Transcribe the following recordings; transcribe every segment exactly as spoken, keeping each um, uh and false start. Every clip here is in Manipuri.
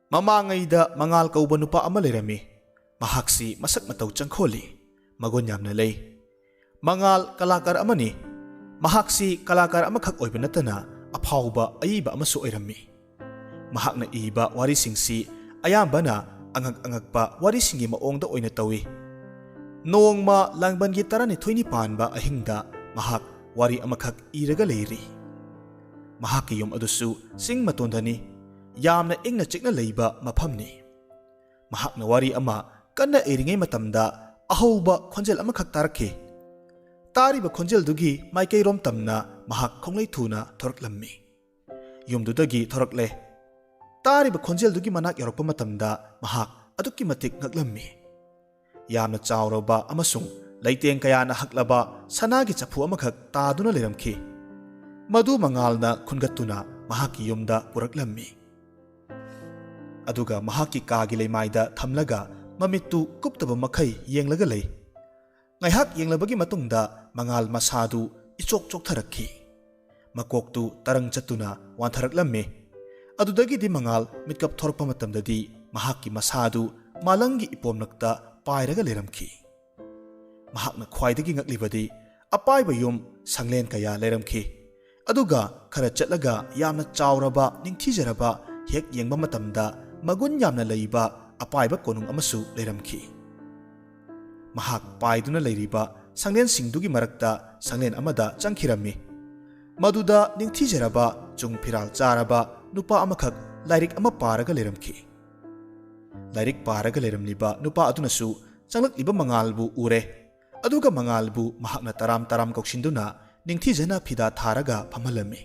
ꯃꯃꯥꯡꯉꯩꯗ ꯃꯉꯥꯜ ꯀꯧꯕ ꯅꯨꯄꯥ ꯑꯃ ꯂꯩꯔꯝꯃꯤ꯫ ꯃꯍꯥꯛꯁꯤ ꯃꯁꯛ ꯃꯇꯧ ꯆꯪꯈꯣꯜꯂꯤ, ꯃꯒꯨꯟ ꯌꯥꯝꯅ ꯂꯩ꯫ ꯃꯉꯥꯜ ꯀꯂꯥꯀꯥꯔ ꯑꯃꯅꯤ꯫ ꯃꯍꯥꯛꯁꯤ ꯀꯂꯥꯀꯥꯔ ꯑꯃꯈꯛ ꯑꯣꯏꯕ ꯅꯠꯇꯅ ꯑꯐꯥꯎꯕ ꯑꯏꯕ ꯑꯃꯁꯨ ꯑꯣꯏꯔꯝꯃꯤ꯫ ꯃꯍꯥꯛꯅ ꯏꯕ ꯋꯥꯔꯤꯁꯤꯡꯁꯤ ꯑꯌꯥꯝꯕꯅ ꯑꯉꯛ ꯑꯉꯛꯄ ꯋꯥꯔꯤꯁꯤꯡꯒꯤ ꯃꯑꯣꯡꯗ ꯑꯣꯏꯅ ꯇꯧꯏ꯫ ꯅꯣꯡꯃ ꯂꯥꯡꯕꯟꯒꯤ ꯇꯔꯥꯅꯤꯊꯣꯏꯅꯤ ꯄꯥꯟꯕ ꯑꯍꯤꯡꯗ ꯃꯍꯥꯛ ꯋꯥꯔꯤ ꯑꯃꯈꯛ ꯏꯔꯒ ꯂꯩꯔꯤ꯫ ꯃꯍꯥꯛꯀꯤ ꯌꯨꯝ ꯑꯗꯨꯁꯨ ꯆꯤꯡ ꯃꯇꯣꯟꯗꯅꯤ꯫ ꯌꯥꯝꯅ ꯏꯪꯅ ꯆꯤꯛꯅ ꯂꯩꯕ ꯃꯐꯝꯅꯤ꯫ ꯃꯍꯥꯛꯅ ꯋꯥꯔꯤ ꯑꯃ ꯀꯟꯅ ꯏꯔꯤꯉꯩ ꯃꯇꯝꯗ ꯑꯍꯧꯕ ꯈꯣꯟꯖꯦꯜ ꯑꯃꯈꯛ ꯇꯥꯔꯛꯈꯤ꯫ ꯇꯥꯔꯤꯕ ꯈꯣꯟꯖꯦꯜꯗꯨꯒꯤ ꯃꯥꯏꯀꯩꯔꯣꯝ ꯇꯝꯅ ꯃꯍꯥꯛ ꯈꯣꯡꯂꯩ ꯊꯨꯅ ꯊꯣꯔꯛꯂꯝꯃꯤ꯫ ꯌꯨꯝꯗꯨꯗꯒꯤ ꯊꯣꯔꯛꯂꯦ꯫ ꯇꯥꯔꯤꯕ ꯈꯣꯟꯖꯦꯜꯗꯨꯒꯤ ꯃꯅꯥꯛ ꯌꯧꯔꯛꯄ ꯃꯇꯝꯗ ꯃꯍꯥꯛ ꯑꯗꯨꯛꯀꯤ ꯃꯇꯤꯛ ꯉꯛꯂꯝꯃꯤ꯫ ꯌꯥꯝꯅ ꯆꯥꯎꯔꯕ ꯑꯃꯁꯨꯡ ꯂꯩꯇꯦꯡ ꯀꯌꯥꯅ ꯍꯛꯂꯕ ꯁꯅꯥꯒꯤ ꯆꯐꯨ ꯑꯃꯈꯛ ꯇꯥꯗꯨꯅ ꯂꯩꯔꯝꯈꯤ꯫ ꯃꯗꯨ ꯃꯉꯥꯜꯅ ꯈꯨꯟꯒꯠꯇꯨꯅ ꯃꯍꯥꯛꯀꯤ ꯌꯨꯝꯗ ꯄꯨꯔꯛꯂꯝꯃꯤ꯫ ꯑꯗꯨꯒ ꯃꯍꯥꯛꯀꯤ ꯀꯥꯒꯤ ꯂꯩꯃꯥꯏꯗ ꯊꯝꯂꯒ ꯃꯃꯤꯠꯇꯨ ꯀꯨꯞꯇꯕ ꯃꯈꯩ ꯌꯦꯡꯂꯒ ꯂꯩ꯫ ꯉꯥꯏꯍꯥꯛ ꯌꯦꯡꯂꯕꯒꯤ ꯃꯇꯨꯡꯗ ꯃꯉꯥꯜ ꯃꯁꯥꯗꯨ ꯏꯆꯣꯛ ꯆꯣꯛꯊꯔꯛꯈꯤ꯫ ꯃꯀꯣꯛꯇꯨ ꯇꯔꯪ ꯆꯠꯇꯨꯅ ꯋꯥꯟꯊꯔꯛꯂꯝꯃꯤ꯫ ꯑꯗꯨꯗꯒꯤꯗꯤ ꯃꯉꯥꯜ ꯃꯤꯠꯀꯞ ꯊꯣꯔꯛꯄ ꯃꯇꯝꯗꯗꯤ ꯃꯍꯥꯛꯀꯤ ꯃꯁꯥꯗꯨ ꯃꯥꯂꯪꯒꯤ ꯏꯄꯣꯝꯂꯛꯇ ꯄꯥꯏꯔꯒ ꯂꯩꯔꯝꯈꯤ꯫ ꯃꯍꯥꯛꯅ ꯈ꯭ꯋꯥꯏꯗꯒꯤ ꯉꯛꯂꯤꯕꯗꯤ ꯑꯄꯥꯏꯕ ꯌꯨꯝ ꯁꯪꯂꯦꯟ ꯀꯌꯥ ꯂꯩꯔꯝꯈꯤ꯫ ꯑꯗꯨꯒ ꯈꯔ ꯆꯠꯂꯒ ꯌꯥꯝꯅ ꯆꯥꯎꯔꯕ, ꯅꯤꯡꯊꯤꯖꯔꯕ, ꯍꯦꯛ ꯌꯦꯡꯕ ꯃꯇꯝꯗ ꯃꯒꯨꯟ ꯌꯥꯝꯅ ꯂꯩꯕ ꯑꯄꯥꯏꯕ ꯀꯣꯅꯨꯡ ꯑꯃꯁꯨ ꯂꯩꯔꯝꯈꯤ꯫ ꯃꯍꯥꯛ ꯄꯥꯏꯗꯨꯅ ꯂꯩꯔꯤꯕ ꯁꯪꯂꯦꯟꯁꯤꯡꯗꯨꯒꯤ ꯃꯔꯛꯇ ꯁꯪꯂꯦꯟ ꯑꯃꯗ ꯆꯪꯈꯤꯔꯝꯃꯤ꯫ ꯃꯗꯨꯗ ꯅꯤꯡꯊꯤꯖꯔꯕ, ꯆꯨꯡ ꯐꯤꯔꯥꯜ ꯆꯥꯔꯕ ꯅꯨꯄꯥ ꯑꯃꯈꯛ ꯂꯥꯏꯔꯤꯛ ꯑꯃ ꯄꯥꯔꯒ ꯂꯩꯔꯝꯈꯤ꯫ ꯂꯥꯏꯔꯤꯛ ꯄꯥꯔꯒ ꯂꯩꯔꯝꯂꯤꯕ ꯅꯨꯄꯥ ꯑꯗꯨꯅꯁꯨ ꯆꯪꯂꯛꯂꯤꯕ ꯃꯉꯥꯜꯕꯨ ꯎꯔꯦ꯫ ꯑꯗꯨꯒ ꯃꯉꯥꯜꯕꯨ ꯃꯍꯥꯛꯅ ꯇꯔꯥꯝ ꯇꯔꯥꯝ ꯀꯧꯁꯤꯟꯗꯨꯅ ꯅꯤꯡꯊꯤꯖꯅ ꯐꯤꯗꯥ ꯊꯥꯔꯒ ꯐꯝꯍꯜꯂꯝꯃꯤ꯫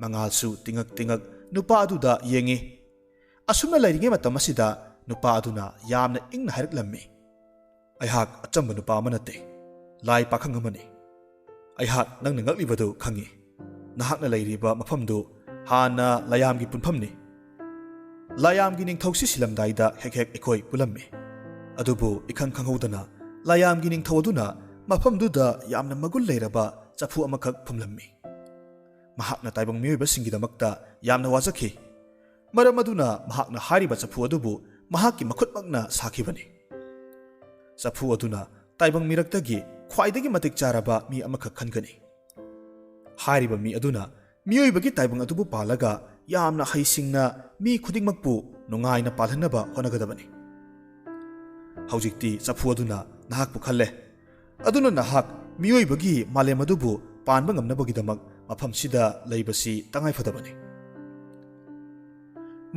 ꯃꯉꯥꯜꯁꯨ ꯇꯤꯉꯛ ꯇꯤꯉꯛ ꯅꯨꯄꯥ ꯑꯗꯨꯗ ꯌꯦꯡꯉꯤ꯫ ꯑꯁꯨꯝꯅ ꯂꯩꯔꯤꯉꯩ ꯃꯇꯝ ꯑꯁꯤꯗ ꯅꯨꯄꯥ ꯑꯗꯨꯅ ꯌꯥꯝꯅ ꯏꯪꯅ ꯍꯥꯏꯔꯛꯂꯝꯃꯤ, "ꯑꯩꯍꯥꯛ ꯑꯆꯝꯕ ꯅꯨꯄꯥ ꯑꯃ ꯅꯠꯇꯦ, ꯂꯥꯏ ꯄꯥꯈꯪ ꯑꯃꯅꯤ꯫ ꯑꯩꯍꯥꯛ ꯅꯪꯅ ꯉꯛꯂꯤꯕꯗꯨ ꯈꯪꯏ꯫ ꯅꯍꯥꯛꯅ ꯂꯩꯔꯤꯕ ꯃꯐꯝꯗꯨ ꯍꯥꯟꯅ ꯂꯥꯌꯥꯝꯒꯤ ꯄꯨꯟꯐꯝꯅꯤ꯫ ꯂꯥꯌꯥꯝꯒꯤ ꯅꯤꯡꯊꯧꯁꯤ ꯁꯤꯂꯝꯗꯥꯏꯗ ꯍꯦꯛ ꯍꯦꯛ ꯑꯩꯈꯣꯏ ꯄꯨꯜꯂꯝꯃꯤ꯫ ꯑꯗꯨꯕꯨ ꯏꯈꯪ ꯈꯪꯍꯧꯗꯅ ꯂꯥꯌꯥꯝꯒꯤ ꯅꯤꯡꯊꯧ ꯑꯗꯨꯅ ꯃꯐꯝꯗꯨꯗ ꯌꯥꯝꯅ ꯃꯒꯨꯟ ꯂꯩꯔꯕ ꯆꯐꯨ ꯑꯃꯈꯛ ꯐꯨꯝꯂꯝꯃꯤ꯫ ꯃꯍꯥꯛꯅ ꯇꯥꯏꯕꯪ ꯃꯤꯑꯣꯏꯕꯁꯤꯡꯒꯤꯗꯃꯛꯇ ꯌꯥꯝꯅ ꯋꯥꯖꯈꯤ꯫ ꯃꯔꯝ ꯑꯗꯨꯅ ꯃꯍꯥꯛꯅ ꯍꯥꯏꯔꯤꯕ ꯆꯐꯨ ꯑꯗꯨꯕꯨ ꯃꯍꯥꯛꯀꯤ ꯃꯈꯨꯠꯃꯛꯅ ꯁꯥꯈꯤꯕꯅꯤ꯫ ꯆꯐꯨ ꯑꯗꯨꯅ ꯇꯥꯏꯕꯪ ꯃꯤꯔꯛꯇꯒꯤ ꯈ꯭ꯋꯥꯏꯗꯒꯤ ꯃꯇꯤꯛ ꯆꯥꯔꯕ ꯃꯤ ꯑꯃꯈꯛ ꯈꯟꯒꯅꯤ꯫ ꯍꯥꯏꯔꯤꯕ ꯃꯤ ꯑꯗꯨꯅ ꯃꯤꯑꯣꯏꯕꯒꯤ ꯇꯥꯏꯕꯪ ꯑꯗꯨꯕꯨ ꯄꯥꯜꯂꯒ ꯌꯥꯝꯅ ꯍꯩꯁꯤꯡꯅ ꯃꯤ ꯈꯨꯗꯤꯡꯃꯛꯄꯨ ꯅꯨꯡꯉꯥꯏꯅ ꯄꯥꯜꯍꯟꯅꯕ ꯍꯣꯠꯅꯒꯗꯕꯅꯤ꯫ ꯍꯧꯖꯤꯛꯇꯤ ꯆꯐꯨ ꯑꯗꯨꯅ ꯅꯍꯥꯛꯄꯨ ꯈꯜꯂꯦ꯫ ꯑꯗꯨꯅ ꯅꯍꯥꯛ ꯃꯤꯑꯣꯏꯕꯒꯤ ꯃꯥꯂꯦꯝ ꯑꯗꯨꯕꯨ ꯄꯥꯟꯕ ꯉꯝꯅꯕꯒꯤꯗꯃꯛ ꯃꯐꯝꯁꯤꯗ ꯂꯩꯕꯁꯤ ꯇꯉꯥꯏ ꯐꯗꯕꯅꯤ꯫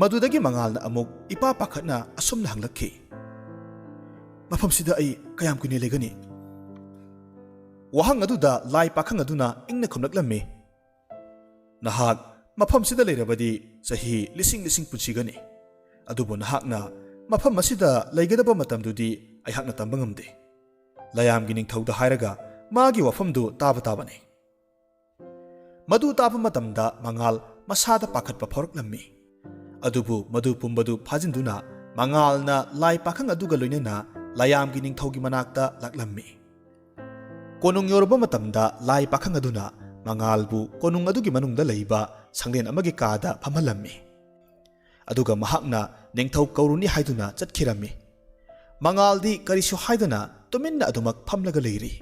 ꯃꯗꯨꯗꯒꯤ ꯃꯉꯥꯜꯅ ꯑꯃꯨꯛ ꯏꯄꯥ ꯄꯥꯈꯠꯅ ꯑꯁꯨꯝꯅ ꯍꯪꯂꯛꯈꯤ, "ꯃꯐꯝꯁꯤꯗ ꯑꯩ ꯀꯌꯥꯝ ꯀꯨꯏꯅ ꯂꯩꯒꯅꯤ?" ꯋꯥꯍꯪ ꯑꯗꯨꯗ ꯂꯥꯏ ꯄꯥꯈꯪ ꯑꯗꯨꯅ ꯏꯪꯅ ꯈꯨꯝꯂꯛꯂꯝꯃꯤ, "ꯅꯍꯥꯛ ꯃꯐꯝꯁꯤꯗ ꯂꯩꯔꯕꯗꯤ ꯆꯍꯤ ꯂꯤꯁꯤꯡ ꯂꯤꯁꯤꯡ ꯄꯨꯟꯁꯤꯒꯅꯤ꯫ ꯑꯗꯨꯕꯨ ꯅꯍꯥꯛꯅ ꯃꯐꯝ ꯑꯁꯤꯗ ꯂꯩꯒꯗꯕ ꯃꯇꯝꯗꯨꯗꯤ ꯑꯩꯍꯥꯛꯅ ꯇꯝꯕ ꯉꯝꯗꯦ꯫ ꯂꯥꯌꯥꯝꯒꯤ ꯅꯤꯡꯊꯧꯗ ꯍꯥꯏꯔꯒ ꯃꯥꯒꯤ ꯋꯥꯐꯝꯗꯨ ꯇꯥꯕ ꯇꯥꯕꯅꯤ꯫" ꯃꯗꯨ ꯇꯥꯕ ꯃꯇꯝꯗ ꯃꯉꯥꯜ ꯃꯁꯥꯗ ꯄꯥꯈꯠꯄ ꯐꯥꯎꯔꯛꯂꯝꯃꯤ꯫ ꯑꯗꯨꯕꯨ ꯃꯗꯨ ꯄꯨꯝꯕꯗꯨ ꯐꯥꯖꯤꯟꯗꯨꯅ ꯃꯉꯥꯜꯅ ꯂꯥꯏ ꯄꯥꯈꯪ ꯑꯗꯨꯒ ꯂꯣꯏꯅꯅ ꯂꯥꯌꯥꯝꯒꯤ ꯅꯤꯡꯊꯧꯒꯤ ꯃꯅꯥꯛꯇ ꯂꯥꯛꯂꯝꯃꯤ꯫ ꯀꯣꯅꯨꯡ ꯌꯧꯔꯕ ꯃꯇꯝꯗ ꯂꯥꯏ ꯄꯥꯈꯪ ꯑꯗꯨꯅ ꯃꯉꯥꯜꯕꯨ ꯀꯣꯅꯨꯡ ꯑꯗꯨꯒꯤ ꯃꯅꯨꯡꯗ ꯂꯩꯕ ꯁꯪꯂꯦꯟ ꯑꯃꯒꯤ ꯀꯥꯗ ꯐꯝꯍꯜꯂꯝꯃꯤ꯫ ꯑꯗꯨꯒ ꯃꯍꯥꯛꯅ ꯅꯤꯡꯊꯧ ꯀꯧꯔꯨꯅꯤ ꯍꯥꯏꯗꯨꯅ ꯆꯠꯈꯤꯔꯝꯃꯤ꯫ ꯃꯉꯥꯜꯗꯤ ꯀꯔꯤꯁꯨ ꯍꯥꯏꯗꯅ ꯇꯨꯃꯤꯟꯅ ꯑꯗꯨꯃꯛ ꯐꯝꯂꯒ ꯂꯩꯔꯤ꯫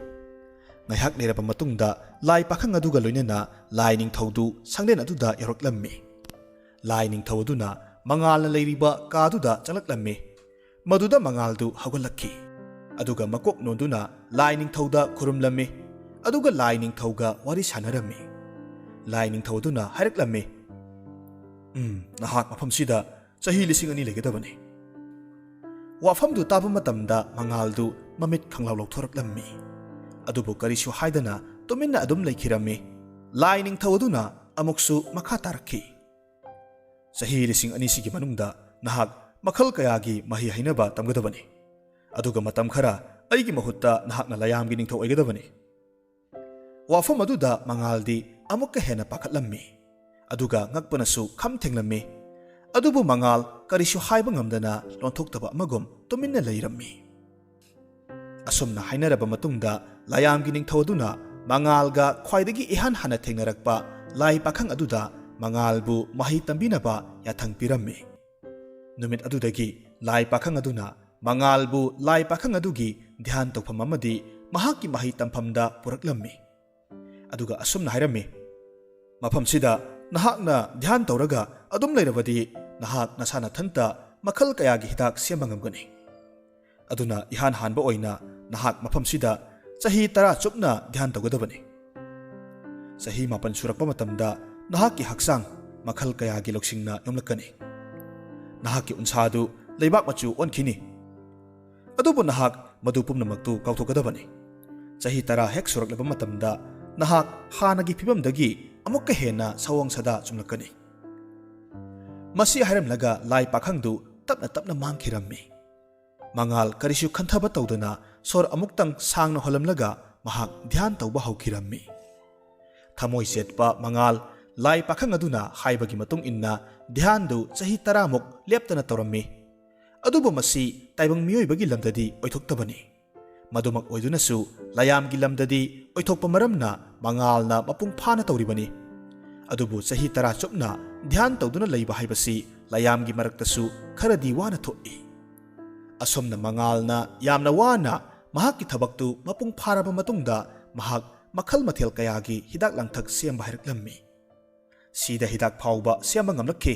ꯉꯥꯏꯍꯥꯛ ꯂꯩꯔꯕ ꯃꯇꯨꯡꯗ ꯂꯥꯏ ꯄꯥꯈꯪ ꯑꯗꯨꯒ ꯂꯣꯏꯅꯅ ꯂꯥꯏ ꯅꯤꯡꯊꯧꯗꯨ ꯁꯪꯂꯦꯟ ꯑꯗꯨꯗ ꯌꯧꯔꯛꯂꯝꯃꯤ꯫ ꯂꯥꯏ ꯅꯤꯡꯊꯧ ꯑꯗꯨꯅ ꯃꯉꯥꯜꯅ ꯂꯩꯔꯤꯕ ꯀꯥꯗꯨꯗ ꯆꯪꯂꯛꯂꯝꯃꯤ꯫ ꯃꯗꯨꯗ ꯃꯉꯥꯜꯗꯨ ꯍꯧꯒꯠꯂꯛꯈꯤ꯫ ꯑꯗꯨꯒ ꯃꯀꯣꯛ ꯅꯣꯟꯗꯨꯅ ꯂꯥꯏ ꯅꯤꯡꯊꯧꯗ ꯈꯨꯔꯨꯝꯂꯝꯃꯤ꯫ ꯑꯗꯨꯒ ꯂꯥꯏ ꯅꯤꯡꯊꯧꯒ ꯋꯥꯔꯤ ꯁꯥꯟꯅꯔꯝꯃꯤ꯫ ꯂꯥꯏ ꯅꯤꯡꯊꯧ ꯑꯗꯨꯅ ꯍꯥꯏꯔꯛꯂꯝꯃꯤ, "ꯎꯝ, ꯅꯍꯥꯛ ꯃꯐꯝꯁꯤꯗ ꯆꯍꯤ ꯂꯤꯁꯤꯡ ꯑꯅꯤ ꯂꯩꯒꯗꯕꯅꯤ꯫" ꯋꯥꯐꯝꯗꯨ ꯇꯥꯕ ꯃꯇꯝꯗ ꯃꯉꯥꯜꯗꯨ ꯃꯃꯤꯠ ꯈꯪꯂꯥꯎ ꯂꯧꯊꯣꯔꯛꯂꯝꯃꯤ꯫ ꯑꯗꯨꯕꯨ ꯀꯔꯤꯁꯨ ꯍꯥꯏꯗꯅ ꯇꯨꯃꯤꯟꯅ ꯑꯗꯨꯝ ꯂꯩꯈꯤꯔꯝꯃꯤ꯫ ꯂꯥꯏ ꯅꯤꯡꯊꯧ ꯑꯗꯨꯅ ꯑꯃꯨꯛꯁꯨ ꯃꯈꯥ ꯇꯥꯔꯛꯈꯤ, "ꯆꯍꯤ ꯂꯤꯁꯤꯡ ꯑꯅꯤꯁꯤꯒꯤ ꯃꯅꯨꯡꯗ ꯅꯍꯥꯛ ꯃꯈꯜ ꯀꯌꯥꯒꯤ ꯃꯍꯩ ꯍꯩꯅꯕ ꯇꯝꯒꯗꯕꯅꯤ꯫ ꯑꯗꯨꯒ ꯃꯇꯝ ꯈꯔ ꯑꯩꯒꯤ ꯃꯍꯨꯠꯇ ꯅꯍꯥꯛꯅ ꯂꯥꯌꯥꯝꯒꯤ ꯅꯤꯡꯊꯧ ꯑꯣꯏꯒꯗꯕꯅꯤ꯫" ꯋꯥꯐꯝ ꯑꯗꯨꯗ ꯃꯉꯥꯜꯗꯤ ꯑꯃꯨꯛꯀ ꯍꯦꯟꯅ ꯄꯥꯈꯠꯂꯝꯃꯤ꯫ ꯑꯗꯨꯒ ꯉꯛꯄꯅꯁꯨ ꯈꯝ ꯊꯦꯡꯂꯝꯃꯤ꯫ ꯑꯗꯨꯕꯨ ꯃꯉꯥꯜ ꯀꯔꯤꯁꯨ ꯍꯥꯏꯕ ꯉꯝꯗꯅ ꯂꯣꯟꯊꯣꯛꯇꯕ ꯑꯃꯒꯨꯝ ꯇꯨꯃꯤꯟꯅ ꯂꯩꯔꯝꯃꯤ꯫ ꯑꯁꯨꯝꯅ ꯍꯥꯏꯅꯔꯕ ꯃꯇꯨꯡꯗ ꯂꯥꯌꯥꯝꯒꯤ ꯅꯤꯡꯊꯧ ꯑꯗꯨꯅ ꯃꯉꯥꯜꯒ ꯈ꯭ꯋꯥꯏꯗꯒꯤ ꯏꯍꯥꯟ ꯍꯥꯟꯅ ꯊꯦꯡꯅꯔꯛꯄ ꯂꯥꯏ ꯄꯥꯈꯪ ꯑꯗꯨꯗ ꯃꯉꯥꯜꯕꯨ ꯃꯍꯩ ꯇꯝꯕꯤꯅꯕ ꯌꯥꯊꯪ ꯄꯤꯔꯝꯃꯤ꯫ ꯅꯨꯃꯤꯠ ꯑꯗꯨꯗꯒꯤ ꯂꯥꯏ ꯄꯥꯈꯪ ꯑꯗꯨꯅ ꯃꯉꯥꯜꯕꯨ ꯂꯥꯏ ꯄꯥꯈꯪ ꯑꯗꯨꯒꯤ ꯙ꯭ꯌꯥꯟ ꯇꯧꯐꯝ ꯑꯃꯗꯤ ꯃꯍꯥꯛꯀꯤ ꯃꯍꯩ ꯇꯝꯐꯝꯗ ꯄꯨꯔꯛꯂꯝꯃꯤ꯫ ꯑꯗꯨꯒ ꯑꯁꯨꯝꯅ ꯍꯥꯏꯔꯝꯃꯤ, "ꯃꯐꯝꯁꯤꯗ ꯅꯍꯥꯛꯅ ꯙ꯭ꯌꯥꯟ ꯇꯧꯔꯒ ꯑꯗꯨꯝ ꯂꯩꯔꯕꯗꯤ ꯅꯍꯥꯛ ꯅꯁꯥ ꯅꯊꯟꯇ ꯃꯈꯜ ꯀꯌꯥꯒꯤ ꯍꯤꯗꯥꯛ ꯁꯦꯝꯕ ꯉꯝꯒꯅꯤ꯫ ꯑꯗꯨꯅ ꯏꯍꯥꯟ ꯍꯥꯟꯕ ꯑꯣꯏꯅ ꯅꯍꯥꯛ ꯃꯐꯝꯁꯤꯗ ꯆꯍꯤ ꯇꯔꯥ ꯆꯨꯞꯅ ꯙ꯭ꯌꯥꯟ ꯇꯧꯒꯗꯕꯅꯤ꯫ ꯆꯍꯤ ꯃꯥꯄꯟ ꯁꯨꯔꯛꯄ ꯃꯇꯝꯗ ꯅꯍꯥꯛꯀꯤ ꯍꯛꯆꯥꯡ ꯃꯈꯜ ꯀꯌꯥꯒꯤ ꯂꯧꯁꯤꯡꯅ ꯌꯣꯝꯂꯛꯀꯅꯤ꯫ ꯅꯍꯥꯛꯀꯤ ꯎꯟꯁꯥꯗꯨ ꯂꯩꯕꯥꯛ ꯃꯆꯨ ꯑꯣꯟꯈꯤꯅꯤ꯫ ꯑꯗꯨꯕꯨ ꯅꯍꯥꯛ ꯃꯗꯨ ꯄꯨꯝꯅꯃꯛꯇꯨ ꯀꯥꯎꯊꯣꯛꯀꯗꯕꯅꯤ꯫ ꯆꯍꯤ ꯇꯔꯥ ꯍꯦꯛ ꯁꯨꯔꯛꯂꯕ ꯃꯇꯝꯗ ꯅꯍꯥꯛ ꯍꯥꯟꯅꯒꯤ ꯐꯤꯕꯝꯗꯒꯤ ꯑꯃꯨꯛꯀ ꯍꯦꯟꯅ ꯁꯑꯣꯡ ꯁꯥꯗꯥ ꯆꯨꯝꯂꯛꯀꯅꯤ꯫" ꯃꯁꯤ ꯍꯥꯏꯔꯝꯂꯒ ꯂꯥꯏ ꯄꯥꯈꯪꯗꯨ ꯇꯞꯅ ꯇꯞꯅ ꯃꯥꯡꯈꯤꯔꯝꯃꯤ꯫ ꯃꯉꯥꯜ ꯀꯔꯤꯁꯨ ꯈꯟꯊꯕ ꯇꯧꯗꯅ ꯁꯣꯔ ꯑꯃꯨꯛꯇꯪ ꯁꯥꯡꯅ ꯍꯣꯜꯂꯝꯂꯒ ꯃꯍꯥꯛ ꯙ꯭ꯌꯥꯟ ꯇꯧꯕ ꯍꯧꯈꯤꯔꯝꯃꯤ꯫ ꯊꯃꯣꯏ ꯆꯦꯠꯄ ꯃꯉꯥꯜ ꯂꯥꯏ ꯄꯥꯈꯪ ꯑꯗꯨꯅ ꯍꯥꯏꯕꯒꯤ ꯃꯇꯨꯡ ꯏꯟꯅ ꯙ꯭ꯌꯥꯟꯗꯨ ꯆꯍꯤ ꯇꯔꯥꯃꯨꯛ ꯂꯦꯞꯇꯅ ꯇꯧꯔꯝꯃꯤ꯫ ꯑꯗꯨꯕꯨ ꯃꯁꯤ ꯇꯥꯏꯕꯪ ꯃꯤꯑꯣꯏꯕꯒꯤ ꯂꯝꯗꯗꯤ ꯑꯣꯏꯊꯣꯛꯇꯕꯅꯤ꯫ ꯃꯗꯨꯃꯛ ꯑꯣꯏꯗꯨꯅꯁꯨ ꯂꯥꯏꯌꯥꯝꯒꯤ ꯂꯝꯗꯗꯤ ꯑꯣꯏꯊꯣꯛꯄ ꯃꯔꯝꯅ ꯃꯉꯥꯜꯅ ꯃꯄꯨꯡ ꯐꯥꯅ ꯇꯧꯔꯤꯕꯅꯤ꯫ ꯑꯗꯨꯕꯨ ꯆꯍꯤ ꯇꯔꯥ ꯆꯨꯞꯅ ꯙ꯭ꯌꯥꯟ ꯇꯧꯗꯨꯅ ꯂꯩꯕ ꯍꯥꯏꯕꯁꯤ ꯂꯥꯏꯌꯥꯝꯒꯤ ꯃꯔꯛꯇꯁꯨ ꯈꯔꯗꯤ ꯋꯥꯅ ꯊꯣꯛꯏ꯫ ꯑꯁꯨꯝꯅ ꯃꯉꯥꯜꯅ ꯌꯥꯝꯅ ꯋꯥꯅ ꯃꯍꯥꯛꯀꯤ ꯊꯕꯛꯇꯨ ꯃꯄꯨꯡ ꯐꯥꯔꯕ ꯃꯇꯨꯡꯗ ꯃꯍꯥꯛ ꯃꯈꯜ ꯃꯊꯦꯜ ꯀꯌꯥꯒꯤ ꯍꯤꯗꯥꯛ ꯂꯥꯡꯊꯛ ꯁꯦꯝꯕ ꯍꯩꯔꯛꯂꯝꯃꯤ꯫ ꯁꯤꯗ ꯍꯤꯗꯥꯛ ꯐꯥꯎꯕ ꯁꯦꯝꯕ ꯉꯝꯂꯛꯈꯤ꯫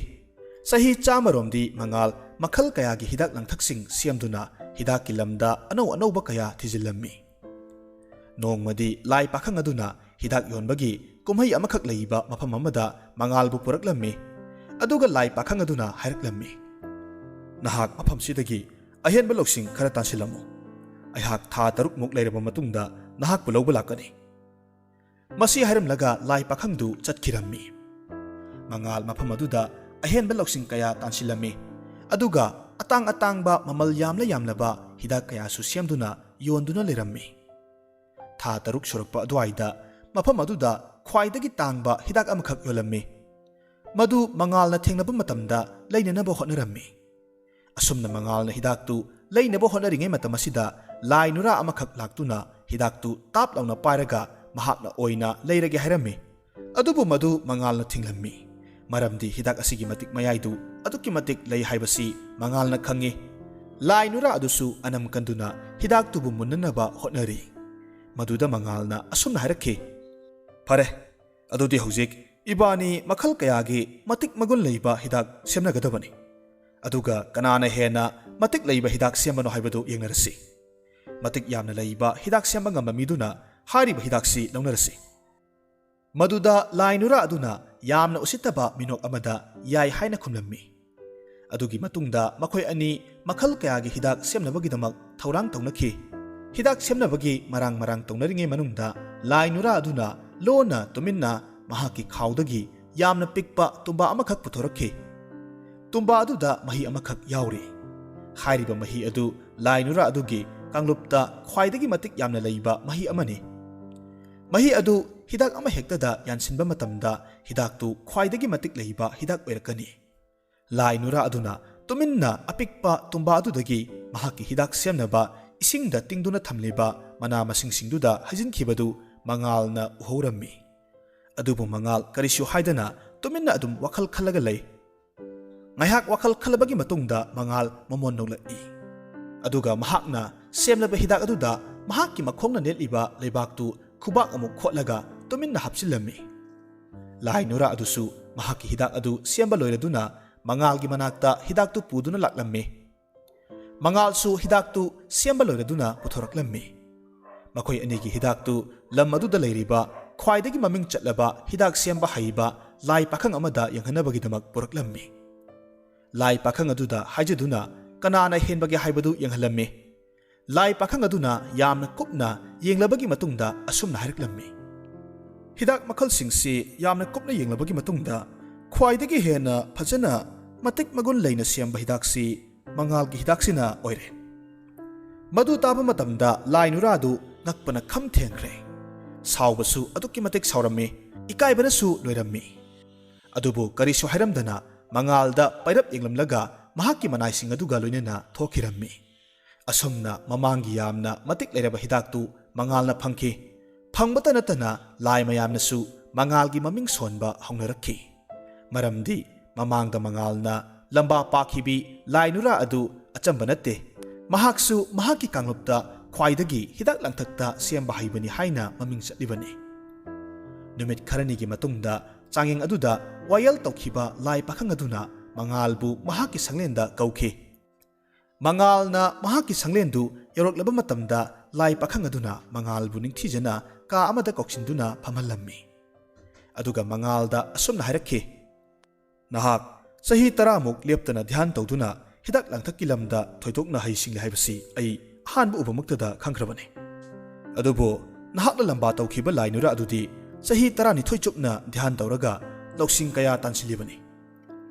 ꯆꯍꯤ ꯆꯥꯝꯃꯔꯣꯝꯗꯤ ꯃꯉꯥꯜ ꯃꯈꯜ ꯀꯌꯥꯒꯤ ꯍꯤꯗꯥꯛ ꯂꯥꯡꯊꯛꯁꯤꯡ ꯁꯦꯝꯗꯨꯅ ꯍꯤꯗꯥꯛꯀꯤ ꯂꯝꯗ ꯑꯅꯧ ꯑꯅꯧꯕ ꯀꯌꯥ ꯊꯤꯖꯤꯜꯂꯝꯃꯤ꯫ ꯅꯣꯡꯃꯗꯤ ꯂꯥꯏ ꯄꯥꯈꯪ ꯑꯗꯨꯅ ꯍꯤꯗꯥꯛ ꯌꯣꯟꯕꯒꯤ ꯀꯨꯝꯍꯩ ꯑꯃꯈꯛ ꯂꯩꯕ ꯃꯐꯝ ꯑꯃꯗ ꯃꯉꯥꯜꯕꯨ ꯄꯨꯔꯛꯂꯝꯃꯤ꯫ ꯑꯗꯨꯒ ꯂꯥꯏ ꯄꯥꯈꯪ ꯑꯗꯨꯅ ꯍꯥꯏꯔꯛꯂꯝꯃꯤ, "ꯅꯍꯥꯛ ꯃꯐꯝꯁꯤꯗꯒꯤ ꯑꯍꯦꯟꯕ ꯂꯧꯁꯤꯡ ꯈꯔ ꯇꯥꯟꯁꯤꯜꯂꯝꯃꯨ꯫ ꯑꯩꯍꯥꯛ ꯊꯥ ꯇꯔꯨꯛꯃꯨꯛ ꯂꯩꯔꯕ ꯃꯇꯨꯡꯗ ꯅꯍꯥꯛꯄꯨ ꯂꯧꯕ ꯂꯥꯛꯀꯅꯤ꯫" ꯃꯁꯤ ꯍꯥꯏꯔꯝꯂꯒ ꯂꯥꯏ ꯄꯥꯈꯪꯗꯨ ꯆꯠꯈꯤꯔꯝꯃꯤ꯫ ꯃꯉꯥꯜ ꯃꯐꯝ ꯑꯗꯨꯗ ꯑꯍꯦꯟꯕ ꯂꯧꯁꯤꯡ ꯀꯌꯥ ꯇꯥꯟꯁꯤꯜꯂꯝꯃꯤ꯫ ꯑꯗꯨꯒ ꯑꯇꯥꯡ ꯑꯇꯥꯡꯕ ꯃꯃꯜ ꯌꯥꯝꯂ ꯌꯥꯝꯂꯕ ꯍꯤꯗꯥꯛ ꯀꯌꯥꯁꯨ ꯁꯦꯝꯗꯨꯅ ꯌꯣꯟꯗꯨꯅ ꯂꯩꯔꯝꯃꯤ꯫ ꯊꯥ ꯇꯔꯨꯛ ꯁꯨꯔꯛꯄ ꯑꯗꯨꯋꯥꯏꯗ ꯃꯐꯝ ꯑꯗꯨꯗ ꯈ꯭ꯋꯥꯏꯗꯒꯤ ꯇꯥꯡꯕ ꯍꯤꯗꯥꯛ ꯑꯃꯈꯛ ꯌꯣꯜꯂꯝꯃꯤ꯫ ꯃꯗꯨ ꯃꯉꯥꯜꯅ ꯊꯦꯡꯅꯕ ꯃꯇꯝꯗ ꯂꯩꯅꯅꯕ ꯍꯣꯠꯅꯔꯝꯃꯤ꯫ ꯑꯁꯨꯝꯅ ꯃꯉꯥꯜꯅ ꯍꯤꯗꯥꯛꯇꯨ ꯂꯩꯅꯕ ꯍꯣꯠꯅꯔꯤꯉꯩ ꯃꯇꯝ ꯑꯁꯤꯗ ꯂꯥꯏ ꯅꯨꯔꯥ ꯑꯃꯈꯛ ꯂꯥꯛꯇꯨꯅ ꯍꯤꯗꯥꯛꯇꯨ ꯇꯥꯞ ꯂꯥꯎꯅ ꯄꯥꯏꯔꯒ ꯃꯍꯥꯛꯅ ꯑꯣꯏꯅ ꯂꯩꯔꯒꯦ ꯍꯥꯏꯔꯝꯃꯤ꯫ ꯑꯗꯨꯕꯨ ꯃꯗꯨ ꯃꯉꯥꯜꯅ ꯊꯤꯡꯂꯝꯃꯤ꯫ ꯃꯔꯝꯗꯤ ꯍꯤꯗꯥꯛ ꯑꯁꯤꯒꯤ ꯃꯇꯤꯛ ꯃꯌꯥꯏꯗꯨ ꯑꯗꯨꯛꯀꯤ ꯃꯇꯤꯛ ꯂꯩ ꯍꯥꯏꯕꯁꯤ ꯃꯉꯥꯜꯅ ꯈꯪꯏ꯫ ꯂꯥꯏ ꯅꯨꯔꯥ ꯑꯗꯨꯁꯨ ꯑꯅꯝ ꯀꯟꯗꯨꯅ ꯍꯤꯗꯥꯛꯇꯨꯕꯨ ꯃꯨꯟꯅꯅꯕ ꯍꯣꯠꯅꯔꯤ꯫ ꯃꯗꯨꯗ ꯃꯉꯥꯜꯅ ꯑꯁꯨꯝꯅ ꯍꯥꯏꯔꯛꯈꯤ, "ꯐꯔꯦ, ꯑꯗꯨꯗꯤ ꯍꯧꯖꯤꯛ ꯏꯕꯥꯅꯤ ꯃꯈꯜ ꯀꯌꯥꯒꯤ ꯃꯇꯤꯛ ꯃꯒꯨꯟ ꯂꯩꯕ ꯍꯤꯗꯥꯛ ꯁꯦꯝꯅꯒꯗꯕꯅꯤ꯫ ꯑꯗꯨꯒ ꯀꯅꯥꯅ ꯍꯦꯟꯅ ꯃꯇꯤꯛ ꯂꯩꯕ ꯍꯤꯗꯥꯛ ꯁꯦꯝꯕꯅꯣ ꯍꯥꯏꯕꯗꯨ ꯌꯦꯡꯅꯔꯁꯤ꯫ ꯃꯇꯤꯛ ꯌꯥꯝꯅ ꯂꯩꯕ ꯍꯤꯗꯥꯛ ꯁꯦꯝꯕ ꯉꯝꯕ ꯃꯤꯗꯨꯅ ꯍꯥꯏꯔꯤꯕ ꯍꯤꯗꯥꯛꯁꯤ ꯂꯧꯅꯔꯁꯤ꯫" ꯃꯗꯨꯗ ꯂꯥꯏ ꯅꯨꯔꯥ ꯑꯗꯨꯅ ꯌꯥꯝꯅ ꯎꯁꯤꯠꯇꯕ ꯃꯤꯅꯣꯛ ꯑꯃꯗ ꯌꯥꯏ ꯍꯥꯏꯅ ꯈꯨꯝꯂꯝꯃꯤ꯫ ꯑꯗꯨꯒꯤ ꯃꯇꯨꯡꯗ ꯃꯈꯣꯏ ꯑꯅꯤ ꯃꯈꯜ ꯀꯌꯥꯒꯤ ꯍꯤꯗꯥꯛ ꯁꯦꯝꯅꯕꯒꯤꯗꯃꯛ ꯊꯧꯔꯥꯡ ꯇꯧꯅꯈꯤ꯫ ꯍꯤꯗꯥꯛ ꯁꯦꯝꯅꯕꯒꯤ ꯃꯔꯥꯡ ꯃꯔꯥꯡ ꯇꯧꯅꯔꯤꯉꯩ ꯃꯅꯨꯡꯗ ꯂꯥꯏ ꯅꯨꯔꯥ ꯑꯗꯨꯅ ꯂꯣꯟꯅ ꯇꯨꯃꯤꯟꯅ ꯃꯍꯥꯛꯀꯤ ꯈꯥꯎꯗꯒꯤ ꯌꯥꯝꯅ ꯄꯤꯛꯄ ꯇꯨꯝꯕꯥ ꯑꯃꯈꯛ ꯄꯨꯊꯣꯔꯛꯈꯤ꯫ ꯇꯨꯝꯕꯥ ꯑꯗꯨꯗ ꯃꯍꯤ ꯑꯃꯈꯛ ꯌꯥꯎꯔꯤ꯫ ꯍꯥꯏꯔꯤꯕ ꯃꯍꯤ ꯑꯗꯨ ꯂꯥꯏ ꯅꯨꯔꯥ ꯑꯗꯨꯒꯤ ꯀꯥꯡꯂꯨꯞꯇ ꯈ꯭ꯋꯥꯏꯗꯒꯤ ꯃꯇꯤꯛ ꯌꯥꯝꯅ ꯂꯩꯕ ꯃꯍꯤ ꯑꯃꯅꯤ꯫ ꯃꯍꯤ ꯑꯗꯨ ꯍꯤꯗꯥꯛ ꯑꯃꯍꯦꯛꯇꯗ ꯌꯥꯟꯁꯤꯟꯕ ꯃꯇꯝꯗ ꯍꯤꯗꯥꯛꯇꯨ ꯈ꯭ꯋꯥꯏꯗꯒꯤ ꯃꯇꯤꯛ ꯂꯩꯕ ꯍꯤꯗꯥꯛ ꯑꯣꯏꯔꯛꯀꯅꯤ꯫ ꯂꯥꯏ ꯅꯨꯔꯥ ꯑꯗꯨꯅ ꯇꯨꯃꯤꯟꯅ ꯑꯄꯤꯛꯄ ꯇꯨꯝꯕꯥ ꯑꯗꯨꯗꯒꯤ ꯃꯍꯥꯛꯀꯤ ꯍꯤꯗꯥꯛ ꯁꯦꯝꯅꯕ ꯏꯁꯤꯡꯗ ꯇꯤꯡꯗꯨꯅ ꯊꯝꯂꯤꯕ ꯃꯅꯥ ꯃꯁꯤꯡꯁꯤꯡꯗꯨꯗ ꯍꯩꯖꯤꯟꯈꯤꯕꯗꯨ ꯃꯉꯥꯜꯅ ꯎꯍꯧꯔꯝꯃꯤ꯫ ꯑꯗꯨꯕꯨ ꯃꯉꯥꯜ ꯀꯔꯤꯁꯨ ꯍꯥꯏꯗꯅ ꯇꯨꯃꯤꯟꯅ ꯑꯗꯨꯝ ꯋꯥꯈꯜ ꯈꯜꯂꯒ ꯂꯩ꯫ ꯉꯥꯏꯍꯥꯛ ꯋꯥꯈꯜ ꯈꯜꯂꯕꯒꯤ ꯃꯇꯨꯡꯗ ꯃꯉꯥꯜ ꯃꯃꯣꯟ ꯅꯣꯛꯂꯛꯏ꯫ ꯑꯗꯨꯒ ꯃꯍꯥꯛꯅ ꯁꯦꯝꯂꯕ ꯍꯤꯗꯥꯛ ꯑꯗꯨꯗ ꯃꯍꯥꯛꯀꯤ ꯃꯈꯣꯡꯅ ꯅꯦꯠꯂꯤꯕ ꯂꯩꯕꯥꯛꯇꯨ ꯈꯨꯕꯥꯛ ꯑꯃꯨꯛ ꯈꯣꯠꯂꯒ ꯇꯨꯃꯤꯟꯅ ꯍꯥꯞꯆꯤꯜꯂꯝꯃꯤ꯫ ꯂꯥꯏ ꯅꯨꯔꯥ ꯑꯗꯨꯁꯨ ꯃꯍꯥꯛꯀꯤ ꯍꯤꯗꯥꯛ ꯑꯗꯨ ꯁꯦꯝꯕ ꯂꯣꯏꯔꯗꯨꯅ ꯃꯉꯥꯜꯒꯤ ꯃꯅꯥꯛꯇ ꯍꯤꯗꯥꯛꯇꯨ ꯄꯨꯗꯨꯅ ꯂꯥꯛꯂꯝꯃꯤ꯫ ꯃꯉꯥꯜꯁꯨ ꯍꯤꯗꯥꯛꯇꯨ ꯁꯦꯝꯕ ꯂꯣꯏꯔꯗꯨꯅ ꯄꯨꯊꯣꯔꯛꯂꯝꯃꯤ꯫ ꯃꯈꯣꯏ ꯑꯅꯤꯒꯤ ꯍꯤꯗꯥꯛꯇꯨ ꯂꯝ ꯑꯗꯨꯗ ꯂꯩꯔꯤꯕ ꯈ꯭ꯋꯥꯏꯗꯒꯤ ꯃꯃꯤꯡ ꯆꯠꯂꯕ ꯍꯤꯗꯥꯛ ꯁꯦꯝꯕ ꯍꯩꯕ ꯂꯥꯏ ꯄꯥꯈꯪ ꯑꯃꯗ ꯌꯦꯡꯍꯟꯅꯕꯒꯤꯗꯃꯛ ꯄꯨꯔꯛꯂꯝꯃꯤ꯫ ꯂꯥꯏ ꯄꯥꯈꯪ ꯑꯗꯨꯗ ꯍꯥꯏꯖꯗꯨꯅ ꯀꯅꯥꯅ ꯍꯦꯟꯕꯒꯦ ꯍꯥꯏꯕꯗꯨ ꯌꯦꯡꯍꯜꯂꯝꯃꯤ꯫ ꯂꯥꯏ ꯄꯥꯈꯪ ꯑꯗꯨꯅ ꯌꯥꯝꯅ ꯀꯨꯞꯅ ꯌꯦꯡꯂꯕꯒꯤ ꯃꯇꯨꯡꯗ ꯑꯁꯨꯝꯅ ꯍꯥꯏꯔꯛꯂꯝꯃꯤ, "ꯍꯤꯗꯥꯛ ꯃꯈꯜꯁꯤꯡꯁꯤ ꯌꯥꯝꯅ ꯀꯨꯞꯅ ꯌꯦꯡꯂꯕꯒꯤ ꯃꯇꯨꯡꯗ ꯈ꯭ꯋꯥꯏꯗꯒꯤ ꯍꯦꯟꯅ ꯐꯖꯅ ꯃꯇꯤꯛ ꯃꯒꯨꯟ ꯂꯩꯅ ꯁꯦꯝꯕ ꯍꯤꯗꯥꯛꯁꯤ ꯃꯉꯥꯜꯒꯤ ꯍꯤꯗꯥꯛꯁꯤꯅ ꯑꯣꯏꯔꯦ꯫" ꯃꯗꯨ ꯇꯥꯕ ꯃꯇꯝꯗ ꯂꯥꯏ ꯅꯨꯔꯥꯗꯨ ꯉꯛꯄꯅ ꯈꯝ ꯊꯦꯡꯈ꯭ꯔꯦ꯫ ꯁꯥꯎꯕꯁꯨ ꯑꯗꯨꯛꯀꯤ ꯃꯇꯤꯛ ꯁꯥꯎꯔꯝꯃꯤ, ꯏꯀꯥꯏꯕꯅꯁꯨ ꯂꯣꯏꯔꯝꯃꯤ꯫ ꯑꯗꯨꯕꯨ ꯀꯔꯤꯁꯨ ꯍꯥꯏꯔꯝꯗꯅ ꯃꯉꯥꯜꯗ ꯄꯩꯔꯞ ꯌꯦꯡꯂꯝꯂꯒ ꯃꯍꯥꯛꯀꯤ ꯃꯅꯥꯏꯁꯤꯡ ꯑꯗꯨꯒ ꯂꯣꯏꯅꯅ ꯊꯣꯛꯈꯤꯔꯝꯃꯤ꯫ ꯑꯁꯨꯝꯅ ꯃꯃꯥꯡꯒꯤ ꯌꯥꯝꯅ ꯃꯇꯤꯛ ꯂꯩꯔꯕ ꯍꯤꯗꯥꯛꯇꯨ ꯃꯉꯥꯜꯅ ꯐꯪꯈꯤ꯫ ꯐꯪꯕꯇ ꯅꯠꯇꯅ ꯂꯥꯏ ꯃꯌꯥꯝꯅꯁꯨ ꯃꯉꯥꯜꯒꯤ ꯃꯃꯤꯡ ꯁꯣꯟꯕ ꯍꯧꯅꯔꯛꯈꯤ꯫ ꯃꯔꯝꯗꯤ ꯃꯃꯥꯡꯗ ꯃꯉꯥꯜꯅ ꯂꯝꯕꯥ ꯄꯥꯈꯤꯕꯤ ꯂꯥꯏ ꯅꯨꯔꯥ ꯑꯗꯨ ꯑꯆꯝꯕ ꯅꯠꯇꯦ꯫ ꯃꯍꯥꯛꯁꯨ ꯃꯍꯥꯛꯀꯤ ꯀꯥꯡꯂꯨꯞꯇ ꯈ꯭ꯋꯥꯏꯗꯒꯤ ꯍꯤꯗꯥꯛ ꯂꯥꯡꯊꯛꯇ ꯁꯦꯝꯕ ꯍꯩꯕꯅꯤ ꯍꯥꯏꯅ ꯃꯃꯤꯡ ꯆꯠꯂꯤꯕꯅꯤ꯫ ꯅꯨꯃꯤꯠ ꯈꯔꯅꯤꯒꯤ ꯃꯇꯨꯡꯗ ꯆꯥꯡꯌꯦꯡ ꯑꯗꯨꯗ ꯋꯥꯌꯦꯜ ꯇꯧꯈꯤꯕ ꯂꯥꯏ ꯄꯥꯈꯪ ꯑꯗꯨꯅ ꯃꯉꯥꯜꯕꯨ ꯃꯍꯥꯛꯀꯤ ꯁꯪꯂꯦꯟꯗ ꯀꯧꯈꯤ꯫ ꯃꯉꯥꯜꯅ ꯃꯍꯥꯛꯀꯤ ꯁꯪꯂꯦꯟꯗꯨ ꯌꯧꯔꯛꯂꯕ ꯃꯇꯝꯗ ꯂꯥꯏ ꯄꯥꯈꯪ ꯑꯗꯨꯅ ꯃꯉꯥꯜꯕꯨ ꯅꯤꯡꯊꯤꯖꯅ ꯀꯥ ꯑꯃꯗ ꯀꯧꯁꯤꯟꯗꯨꯅ ꯐꯝꯍꯜꯂꯝꯃꯤ꯫ ꯑꯗꯨꯒ ꯃꯉꯥꯜꯗ ꯑꯁꯨꯝꯅ ꯍꯥꯏꯔꯛꯈꯤ, "ꯅꯍꯥꯛ ꯆꯍꯤ ꯇꯔꯥꯃꯨꯛ ꯂꯦꯞꯇꯅ ꯙ꯭ꯌꯥꯟ ꯇꯧꯗꯨꯅ ꯍꯤꯗꯥꯛ ꯂꯥꯡꯊꯛꯀꯤ ꯂꯝꯗ ꯊꯣꯏꯗꯣꯛꯅ ꯍꯩꯁꯤꯡꯂꯦ ꯍꯥꯏꯕꯁꯤ ꯑꯩ ꯑꯍꯥꯟꯕ ꯎꯕꯃꯛꯇꯗ ꯈꯪꯈ꯭ꯔꯕꯅꯤ꯫ ꯑꯗꯨꯕꯨ ꯅꯍꯥꯛꯅ ꯂꯝꯕꯥ ꯇꯧꯈꯤꯕ ꯂꯥꯏ ꯅꯨꯔꯥ ꯑꯗꯨꯗꯤ ꯆꯍꯤ ꯇꯔꯥꯅꯤꯊꯣꯏ ꯆꯨꯞꯅ ꯙ꯭ꯌꯥꯟ ꯇꯧꯔꯒ ꯂꯧꯁꯤꯡ ꯀꯌꯥ ꯇꯥꯟꯁꯤꯜꯂꯤꯕꯅꯤ꯫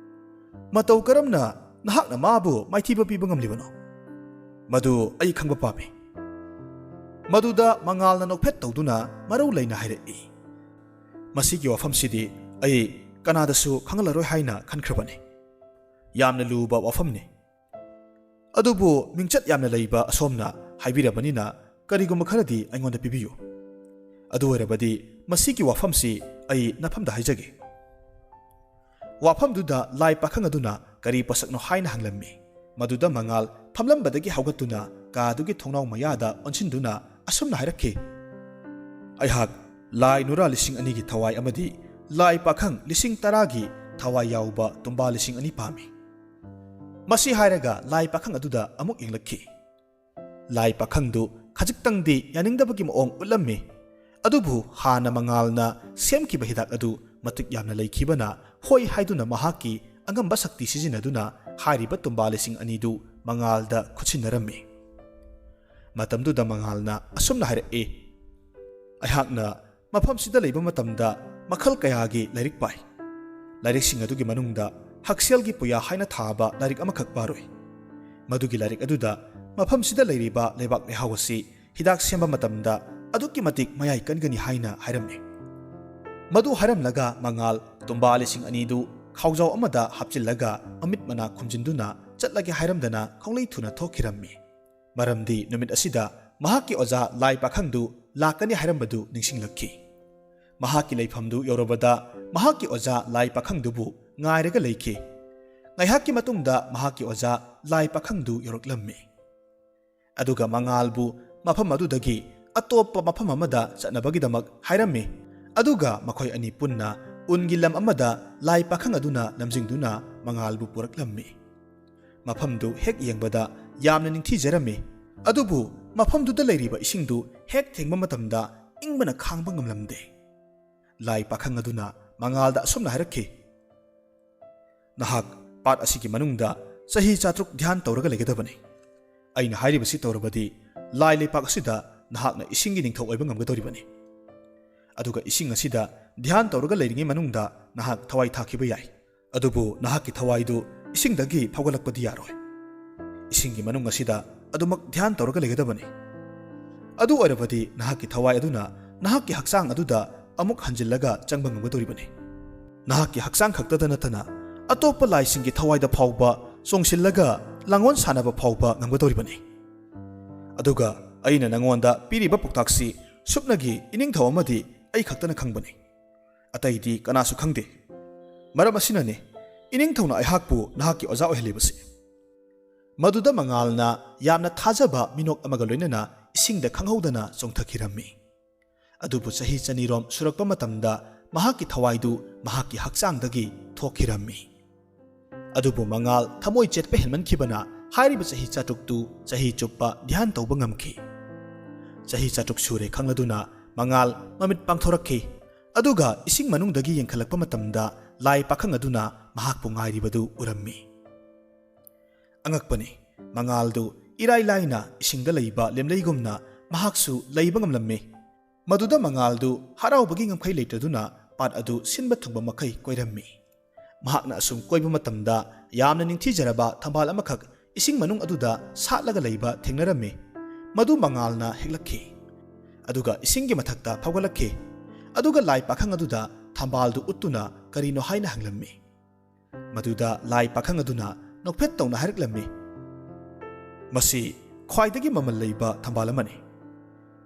ꯃꯇꯧ ꯀꯔꯝꯅ ꯅꯍꯥꯛꯅ ꯃꯥꯕꯨ ꯃꯥꯏꯊꯤꯕ ꯄꯤꯕ ꯉꯝꯂꯤꯕꯅꯣ? ꯃꯗꯨ ꯑꯩ ꯈꯪꯕ ꯄꯥꯝꯃꯤ꯫" ꯃꯗꯨꯗ ꯃꯉꯥꯜꯅ ꯅꯣꯛꯐꯦꯠ ꯇꯧꯗꯨꯅ ꯃꯔꯧ ꯂꯩꯅ ꯍꯥꯏꯔꯛꯏ, "ꯃꯁꯤꯒꯤ ꯋꯥꯐꯝꯁꯤꯗꯤ ꯑꯩ ꯀꯅꯥꯗꯁꯨ ꯈꯪꯍꯜꯂꯔꯣꯏ ꯍꯥꯏꯅ ꯈꯟꯈ꯭ꯔꯕꯅꯤ꯫ ꯌꯥꯝꯅ ꯂꯨꯕ ꯋꯥꯐꯝꯅꯤ꯫ ꯑꯗꯨꯕꯨ ꯃꯤꯡꯆꯠ ꯌꯥꯝꯅ ꯂꯩꯕ ꯑꯁꯣꯝꯅ ꯍꯥꯏꯕꯤꯔꯕꯅꯤꯅ ꯀꯔꯤꯒꯨꯝꯕ ꯈꯔꯗꯤ ꯑꯩꯉꯣꯟꯗ ꯄꯤꯕꯤꯌꯨ꯫ ꯑꯗꯨ ꯑꯣꯏꯔꯕꯗꯤ ꯃꯁꯤꯒꯤ ꯋꯥꯐꯝꯁꯤ ꯑꯩ ꯅꯐꯝꯗ ꯍꯥꯏꯖꯒꯦ꯫" ꯋꯥꯐꯝꯗꯨꯗ ꯂꯥꯏ ꯄꯥꯈꯪ ꯑꯗꯨꯅ ꯀꯔꯤ ꯄꯣꯠꯁꯛꯅꯣ ꯍꯥꯏꯅ ꯍꯪꯂꯝꯃꯤ꯫ ꯃꯗꯨꯗ ꯃꯉꯥꯜ ꯐꯝꯂꯝꯕꯗꯒꯤ ꯍꯧꯒꯠꯇꯨꯅ ꯀꯥꯗꯨꯒꯤ ꯊꯣꯡꯅꯥꯎ ꯃꯌꯥꯗ ꯑꯣꯟꯁꯤꯟꯗꯨꯅ ꯑꯁꯨꯝꯅ ꯍꯥꯏꯔꯛꯈꯤ, "ꯑꯩꯍꯥꯛ ꯂꯥꯏ ꯅꯨꯔꯥ ꯂꯤꯁꯤꯡ ꯑꯅꯤꯒꯤ ꯊꯋꯥꯏ ꯑꯃꯗꯤ ꯂꯥꯏ ꯄꯥꯈꯪ ꯂꯤꯁꯤꯡ ꯇꯔꯥꯒꯤ ꯊꯋꯥꯏ ꯌꯥꯎꯕ ꯇꯨꯝꯕꯥ ꯂꯤꯁꯤꯡ ꯑꯅꯤ ꯄꯥꯝꯃꯤ꯫" ꯃꯁꯤ ꯍꯥꯏꯔꯒ ꯂꯥꯏ ꯄꯥꯈꯪ ꯑꯗꯨꯗ ꯑꯃꯨꯛ ꯌꯦꯡꯂꯛꯈꯤ꯫ ꯂꯥꯏ ꯄꯥꯈꯪꯗꯨ ꯈꯖꯤꯛꯇꯪꯗꯤ ꯌꯥꯅꯤꯡꯗꯕꯒꯤ ꯃꯑꯣꯡ ꯎꯠꯂꯝꯃꯤ꯫ ꯑꯗꯨꯕꯨ ꯍꯥꯟꯅ ꯃꯉꯥꯜꯅ ꯁꯦꯝꯈꯤꯕ ꯍꯤꯗꯥꯛ ꯑꯗꯨ ꯃꯇꯤꯛ ꯌꯥꯝꯅ ꯂꯩꯈꯤꯕꯅ ꯍꯣꯏ ꯍꯥꯏꯗꯨꯅ ꯃꯍꯥꯛꯀꯤ ꯑꯉꯝꯕ ꯁꯛꯇꯤ ꯁꯤꯖꯤꯟꯅꯗꯨꯅ ꯍꯥꯏꯔꯤꯕ ꯇꯨꯝꯕꯥ ꯂꯤꯁꯤꯡ ꯑꯅꯤꯗꯨ ꯃꯉꯥꯜꯗ ꯈꯨꯠꯁꯤꯟꯅꯔꯝꯃꯤ꯫ ꯃꯇꯝꯗꯨꯗ ꯃꯉꯥꯜꯅ ꯑꯁꯨꯝꯅ ꯍꯥꯏꯔꯛꯏ, "ꯑꯩꯍꯥꯛꯅ ꯃꯐꯝꯁꯤꯗ ꯂꯩꯕ ꯃꯇꯝꯗ ꯃꯈꯜ ꯀꯌꯥꯒꯤ ꯂꯥꯏꯔꯤꯛ ꯄꯥꯏ꯫ ꯂꯥꯏꯔꯤꯛꯁꯤꯡ ꯑꯗꯨꯒꯤ ꯃꯅꯨꯡꯗ ꯍꯛꯁꯦꯜꯒꯤ ꯄꯨꯌꯥ ꯍꯥꯏꯅ ꯊꯥꯕ ꯂꯥꯏꯔꯤꯛ ꯑꯃꯈꯛ ꯄꯥꯔꯨꯏ꯫ ꯃꯗꯨꯒꯤ ꯂꯥꯏꯔꯤꯛ ꯑꯗꯨꯗ ꯃꯐꯝꯁꯤꯗ ꯂꯩꯔꯤꯕ ꯂꯩꯕꯥꯛ ꯂꯩꯍꯥꯎ ꯑꯁꯤ ꯍꯤꯗꯥꯛ ꯁꯦꯝꯕ ꯃꯇꯝꯗ ꯑꯗꯨꯛꯀꯤ ꯃꯇꯤꯛ ꯃꯌꯥꯏ ꯀꯟꯒꯅꯤ ꯍꯥꯏꯅ ꯍꯥꯏꯔꯝꯃꯤ꯫" ꯃꯗꯨ ꯍꯥꯏꯔꯝꯂꯒ ꯃꯉꯥꯜ ꯇꯨꯝꯕꯥ ꯂꯤꯁꯤꯡ ꯑꯅꯤꯗꯨ ꯈꯥꯎꯖꯥꯎ ꯑꯃꯗ ꯍꯥꯞꯆꯤꯜꯂꯒ ꯃꯃꯤꯠ ꯃꯅꯥ ꯈꯨꯝꯖꯤꯟꯗꯨꯅ ꯆꯠꯂꯒꯦ ꯍꯥꯏꯔꯝꯗꯅ ꯈꯣꯡꯂꯩ ꯊꯨꯅ ꯊꯣꯛꯈꯤꯔꯝꯃꯤ꯫ ꯃꯔꯝꯗꯤ ꯅꯨꯃꯤꯠ ꯑꯁꯤꯗ ꯃꯍꯥꯛꯀꯤ ꯑꯣꯖꯥ ꯂꯥꯏ ꯄꯥꯈꯪꯗꯨ ꯂꯥꯛꯀꯅꯤ ꯍꯥꯏꯔꯝꯕꯗꯨ ꯅꯤꯡꯁꯤꯡꯂꯛꯈꯤ꯫ ꯃꯍꯥꯛꯀꯤ ꯂꯩꯐꯝꯗꯨ ꯌꯧꯔꯕꯗ ꯃꯍꯥꯛꯀꯤ ꯑꯣꯖꯥ ꯂꯥꯏ ꯄꯥꯈꯪꯗꯨꯕꯨ ꯉꯥꯏꯔꯒ ꯂꯩꯈꯤ꯫ ꯉꯥꯏꯍꯥꯛꯀꯤ ꯃꯇꯨꯡꯗ ꯃꯍꯥꯛꯀꯤ ꯑꯣꯖꯥ ꯂꯥꯏ ꯄꯥꯈꯪꯗꯨ ꯌꯧꯔꯛꯂꯝꯃꯤ꯫ ꯑꯗꯨꯒ ꯃꯉꯥꯜꯕꯨ ꯃꯐꯝ ꯑꯗꯨꯗꯒꯤ ꯑꯇꯣꯞꯄ ꯃꯐꯝ ꯑꯃꯗ ꯆꯠꯅꯕꯒꯤꯗꯃꯛ ꯍꯥꯏꯔꯝꯃꯤ꯫ ꯑꯗꯨꯒ ꯃꯈꯣꯏ ꯑꯅꯤ ꯄꯨꯟꯅ ꯎꯟꯒꯤ ꯂꯝ ꯑꯃꯗ ꯂꯥꯏ ꯄꯥꯈꯪ ꯑꯗꯨꯅ ꯂꯝꯖꯤꯡꯗꯨꯅ ꯃꯉꯥꯜꯕꯨ ꯄꯨꯔꯛꯂꯝꯃꯤ꯫ ꯃꯐꯝꯗꯨ ꯍꯦꯛ ꯌꯦꯡꯕꯗ ꯌꯥꯝꯅ ꯅꯤꯡꯊꯤꯖꯔꯝꯃꯤ꯫ ꯑꯗꯨꯕꯨ ꯃꯐꯝꯗꯨꯗ ꯂꯩꯔꯤꯕ ꯏꯁꯤꯡꯗꯨ ꯍꯦꯛ ꯊꯦꯡꯕ ꯃꯇꯝꯗ ꯏꯪꯕꯅ ꯈꯥꯡꯕ ꯉꯝꯂꯝꯗꯦ꯫ ꯂꯥꯏ ꯄꯥꯈꯪ ꯑꯗꯨꯅ ꯃꯉꯥꯜꯗ ꯑꯁꯨꯝꯅ ꯍꯥꯏꯔꯛꯈꯤ, "ꯅꯍꯥꯛ ꯄꯥꯠ ꯑꯁꯤꯒꯤ ꯃꯅꯨꯡꯗ ꯆꯍꯤ ꯆꯥꯇ꯭ꯔꯨꯛ ꯙ꯭ꯌꯥꯟ ꯇꯧꯔꯒ ꯂꯩꯒꯗꯕꯅꯤ꯫ ꯑꯩꯅ ꯍꯥꯏꯔꯤꯕꯁꯤ ꯇꯧꯔꯕꯗꯤ ꯂꯥꯏ ꯂꯩꯄꯥꯛ ꯑꯁꯤꯗ ꯅꯍꯥꯛꯅ ꯏꯁꯤꯡꯒꯤ ꯅꯤꯡꯊꯧ ꯑꯣꯏꯕ ꯉꯝꯒꯗꯧꯔꯤꯕꯅꯤ꯫ ꯑꯗꯨꯒ ꯏꯁꯤꯡ ꯑꯁꯤꯗ ꯙ꯭ꯌꯥꯟ ꯇꯧꯔꯒ ꯂꯩꯔꯤꯉꯩ ꯃꯅꯨꯡꯗ ꯅꯍꯥꯛ ꯊꯋꯥꯏ ꯊꯥꯈꯤꯕ ꯌꯥꯏ꯫ ꯑꯗꯨꯕꯨ ꯅꯍꯥꯛꯀꯤ ꯊꯋꯥꯏꯗꯨ ꯏꯁꯤꯡꯗꯒꯤ ꯐꯥꯎꯒꯠꯂꯛꯄꯗꯤ ꯌꯥꯔꯣꯏ꯫ ꯏꯁꯤꯡꯒꯤ ꯃꯅꯨꯡ ꯑꯁꯤꯗ ꯑꯗꯨꯃꯛ ꯙ꯭ꯌꯥꯟ ꯇꯧꯔꯒ ꯂꯩꯒꯗꯕꯅꯤ꯫ ꯑꯗꯨ ꯑꯣꯏꯔꯕꯗꯤ ꯅꯍꯥꯛꯀꯤ ꯊꯋꯥꯏ ꯑꯗꯨꯅ ꯅꯍꯥꯛꯀꯤ ꯍꯛꯆꯥꯡ ꯑꯗꯨꯗ ꯑꯃꯨꯛ ꯍꯟꯖꯤꯜꯂꯒ ꯆꯪꯕ ꯉꯝꯒꯗꯧꯔꯤꯕꯅꯤ꯫ ꯅꯍꯥꯛꯀꯤ ꯍꯛꯆꯥꯡ ꯈꯛꯇꯗ ꯅꯠꯇꯅ ꯑꯇꯣꯞꯄ ꯂꯥꯏꯁꯤꯡꯒꯤ ꯊꯋꯥꯏꯗ ꯐꯥꯎꯕ ꯆꯣꯡꯁꯤꯜꯂꯒ ꯂꯥꯡꯑꯣꯟ ꯁꯥꯟꯅꯕ ꯐꯥꯎꯕ ꯉꯝꯒꯗꯧꯔꯤꯕꯅꯤ꯫ ꯑꯗꯨꯒ ꯑꯩꯅ ꯅꯉꯣꯟꯗ ꯄꯤꯔꯤꯕ ꯄꯥꯎꯇꯥꯛꯁꯤ ꯁꯨꯞꯅꯒꯤ ꯏꯅꯤꯡꯊꯧ ꯑꯃꯗꯤ ꯑꯩ ꯈꯛꯇꯅ ꯈꯪꯕꯅꯤ꯫ ꯑꯇꯩꯗꯤ ꯀꯅꯥꯁꯨ ꯈꯪꯗꯦ꯫ ꯃꯔꯝ ꯑꯁꯤꯅꯅꯤ ꯏꯅꯤꯡꯊꯧꯅ ꯑꯩꯍꯥꯛꯄꯨ ꯅꯍꯥꯛꯀꯤ ꯑꯣꯖꯥ ꯑꯣꯏꯍꯜꯂꯤꯕꯁꯤ꯫" ꯃꯗꯨꯗ ꯃꯉꯥꯜꯅ ꯌꯥꯝꯅ ꯊꯥꯖꯕ ꯃꯤꯅꯣꯛ ꯑꯃꯒ ꯂꯣꯏꯅꯅ ꯏꯁꯤꯡꯗ ꯈꯪꯍꯧꯗꯅ ꯆꯣꯡꯊꯈꯤꯔꯝꯃꯤ꯫ ꯑꯗꯨꯕꯨ ꯆꯍꯤ ꯆꯅꯤꯔꯣꯝ ꯁꯨꯔꯛꯄ ꯃꯇꯝꯗ ꯃꯍꯥꯛꯀꯤ ꯊꯋꯥꯏꯗꯨ ꯃꯍꯥꯛꯀꯤ ꯍꯛꯆꯥꯡꯗꯒꯤ ꯊꯣꯛꯈꯤꯔꯝꯃꯤ꯫ ꯑꯗꯨꯕꯨ ꯃꯉꯥꯜ ꯊꯃꯣꯏ ꯆꯦꯠꯄ ꯍꯦꯟꯃꯟꯈꯤꯕꯅ ꯍꯥꯏꯔꯤꯕ ꯆꯍꯤ ꯆꯥꯇ꯭ꯔꯨꯛꯇꯨ ꯆꯍꯤ ꯆꯨꯞꯄ ꯙ꯭ꯌꯥꯟ ꯇꯧꯕ ꯉꯝꯈꯤ꯫ ꯆꯍꯤ ꯆꯥꯇ꯭ꯔꯨꯛ ꯁꯨꯔꯦ ꯈꯪꯂꯗꯨꯅ ꯃꯉꯥꯜ ꯃꯃꯤꯠ ꯄꯥꯡꯊꯣꯔꯛꯈꯤ꯫ ꯑꯗꯨꯒ ꯏꯁꯤꯡ ꯃꯅꯨꯡꯗꯒꯤ ꯌꯦꯡꯈꯠꯂꯛꯄ ꯃꯇꯝꯗ ꯂꯥꯏ ꯄꯥꯈꯪ ꯑꯗꯨꯅ ꯃꯍꯥꯛꯄꯨ ꯉꯥꯏꯔꯤꯕꯗꯨ ꯎꯔꯝꯃꯤ꯫ ꯑꯉꯛꯄꯅꯤ, ꯃꯉꯥꯜꯗꯨ ꯏꯔꯥꯏ ꯂꯥꯏꯅ ꯏꯁꯤꯡꯗ ꯂꯩꯕ ꯂꯦꯝꯂꯩꯒꯨꯝꯅ ꯃꯍꯥꯛꯁꯨ ꯂꯩꯕ ꯉꯝꯂꯝꯃꯤ꯫ ꯃꯗꯨꯗ ꯃꯉꯥꯜꯗꯨ ꯍꯔꯥꯎꯕꯒꯤ ꯉꯝꯈꯩ ꯂꯩꯇꯗꯨꯅ ꯄꯥꯠ ꯑꯗꯨ ꯁꯤꯟꯕ ꯊꯨꯡꯕ ꯃꯈꯩ ꯀꯣꯏꯔꯝꯃꯤ꯫ ꯃꯍꯥꯛꯅ ꯑꯁꯨꯝ ꯀꯣꯏꯕ ꯃꯇꯝꯗ ꯌꯥꯝꯅ ꯅꯤꯡꯊꯤꯖꯔꯕ ꯊꯝꯕꯥꯜ ꯑꯃꯈꯛ ꯏꯁꯤꯡ ꯃꯅꯨꯡ ꯑꯗꯨꯗ ꯁꯥꯠꯂꯒ ꯂꯩꯕ ꯊꯦꯡꯅꯔꯝꯃꯤ꯫ ꯃꯗꯨ ꯃꯉꯥꯜꯅ ꯍꯦꯛꯂꯛꯈꯤ꯫ ꯑꯗꯨꯒ ꯏꯁꯤꯡꯒꯤ ꯃꯊꯛꯇ ꯐꯥꯎꯒꯠꯂꯛꯈꯤ꯫ ꯑꯗꯨꯒ ꯂꯥꯏ ꯄꯥꯈꯪ ꯑꯗꯨꯗ ꯊꯝꯕꯥꯜꯗꯨ ꯎꯠꯇꯨꯅ ꯀꯔꯤꯅꯣ ꯍꯥꯏꯅ ꯍꯪꯂꯝꯃꯤ꯫ ꯃꯗꯨꯗ ꯂꯥꯏ ꯄꯥꯈꯪ ꯑꯗꯨꯅ ꯅꯣꯛꯐꯦꯠ ꯇꯧꯅ ꯍꯥꯏꯔꯛꯂꯝꯃꯤ, "ꯃꯁꯤ ꯈ꯭ꯋꯥꯏꯗꯒꯤ ꯃꯃꯜ ꯂꯩꯕ ꯊꯝꯕꯥꯜ ꯑꯃꯅꯤ꯫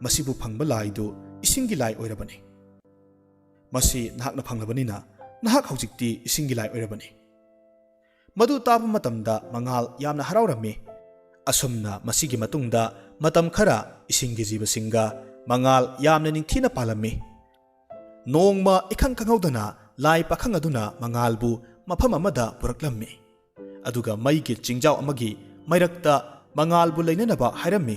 ꯃꯁꯤꯕꯨ ꯐꯪꯕ ꯂꯥꯏꯗꯨ ꯏꯁꯤꯡꯒꯤ ꯂꯥꯏ ꯑꯣꯏꯔꯕꯅꯤ꯫" ꯃꯁꯤ ꯅꯍꯥꯛꯅ ꯐꯪꯂꯕꯅꯤꯅ, ꯅꯍꯥꯛ ꯍꯧꯖꯤꯛꯇꯤ ꯏꯁꯤꯡꯒꯤ ꯂꯥꯏ ꯑꯣꯏꯔꯕꯅꯤ꯫ ꯃꯗꯨ ꯇꯥꯕ ꯃꯇꯝꯗ ꯃꯉꯥꯜ ꯌꯥꯝꯅ ꯍꯔꯥꯎꯔꯝꯃꯤ꯫ ꯑꯁꯨꯝꯅ ꯃꯁꯤꯒꯤ ꯃꯇꯨꯡꯗ ꯃꯇꯝ ꯈꯔ ꯏꯁꯤꯡꯒꯤ ꯖꯤꯕꯁꯤꯡꯒ ꯃꯉꯥꯜ ꯌꯥꯝꯅ ꯅꯤꯡꯊꯤꯅ ꯄꯥꯜꯂꯝꯃꯤ꯫ ꯅꯣꯡꯃ ꯏꯈꯪ ꯈꯪꯍꯧꯗꯅ ꯂꯥꯏ ꯄꯥꯈꯪ ꯑꯗꯨꯅ ꯃꯉꯥꯜꯕꯨ ꯃꯐꯝ ꯑꯃꯗ ꯄꯨꯔꯛꯂꯝꯃꯤ꯫ ꯑꯗꯨꯒ ꯃꯩꯒꯤ ꯆꯤꯡꯖꯥꯎ ꯑꯃꯒꯤ ꯃꯔꯛꯇ ꯃꯉꯥꯜꯕꯨ ꯂꯩꯅꯅꯕ ꯍꯥꯏꯔꯝꯃꯤ꯫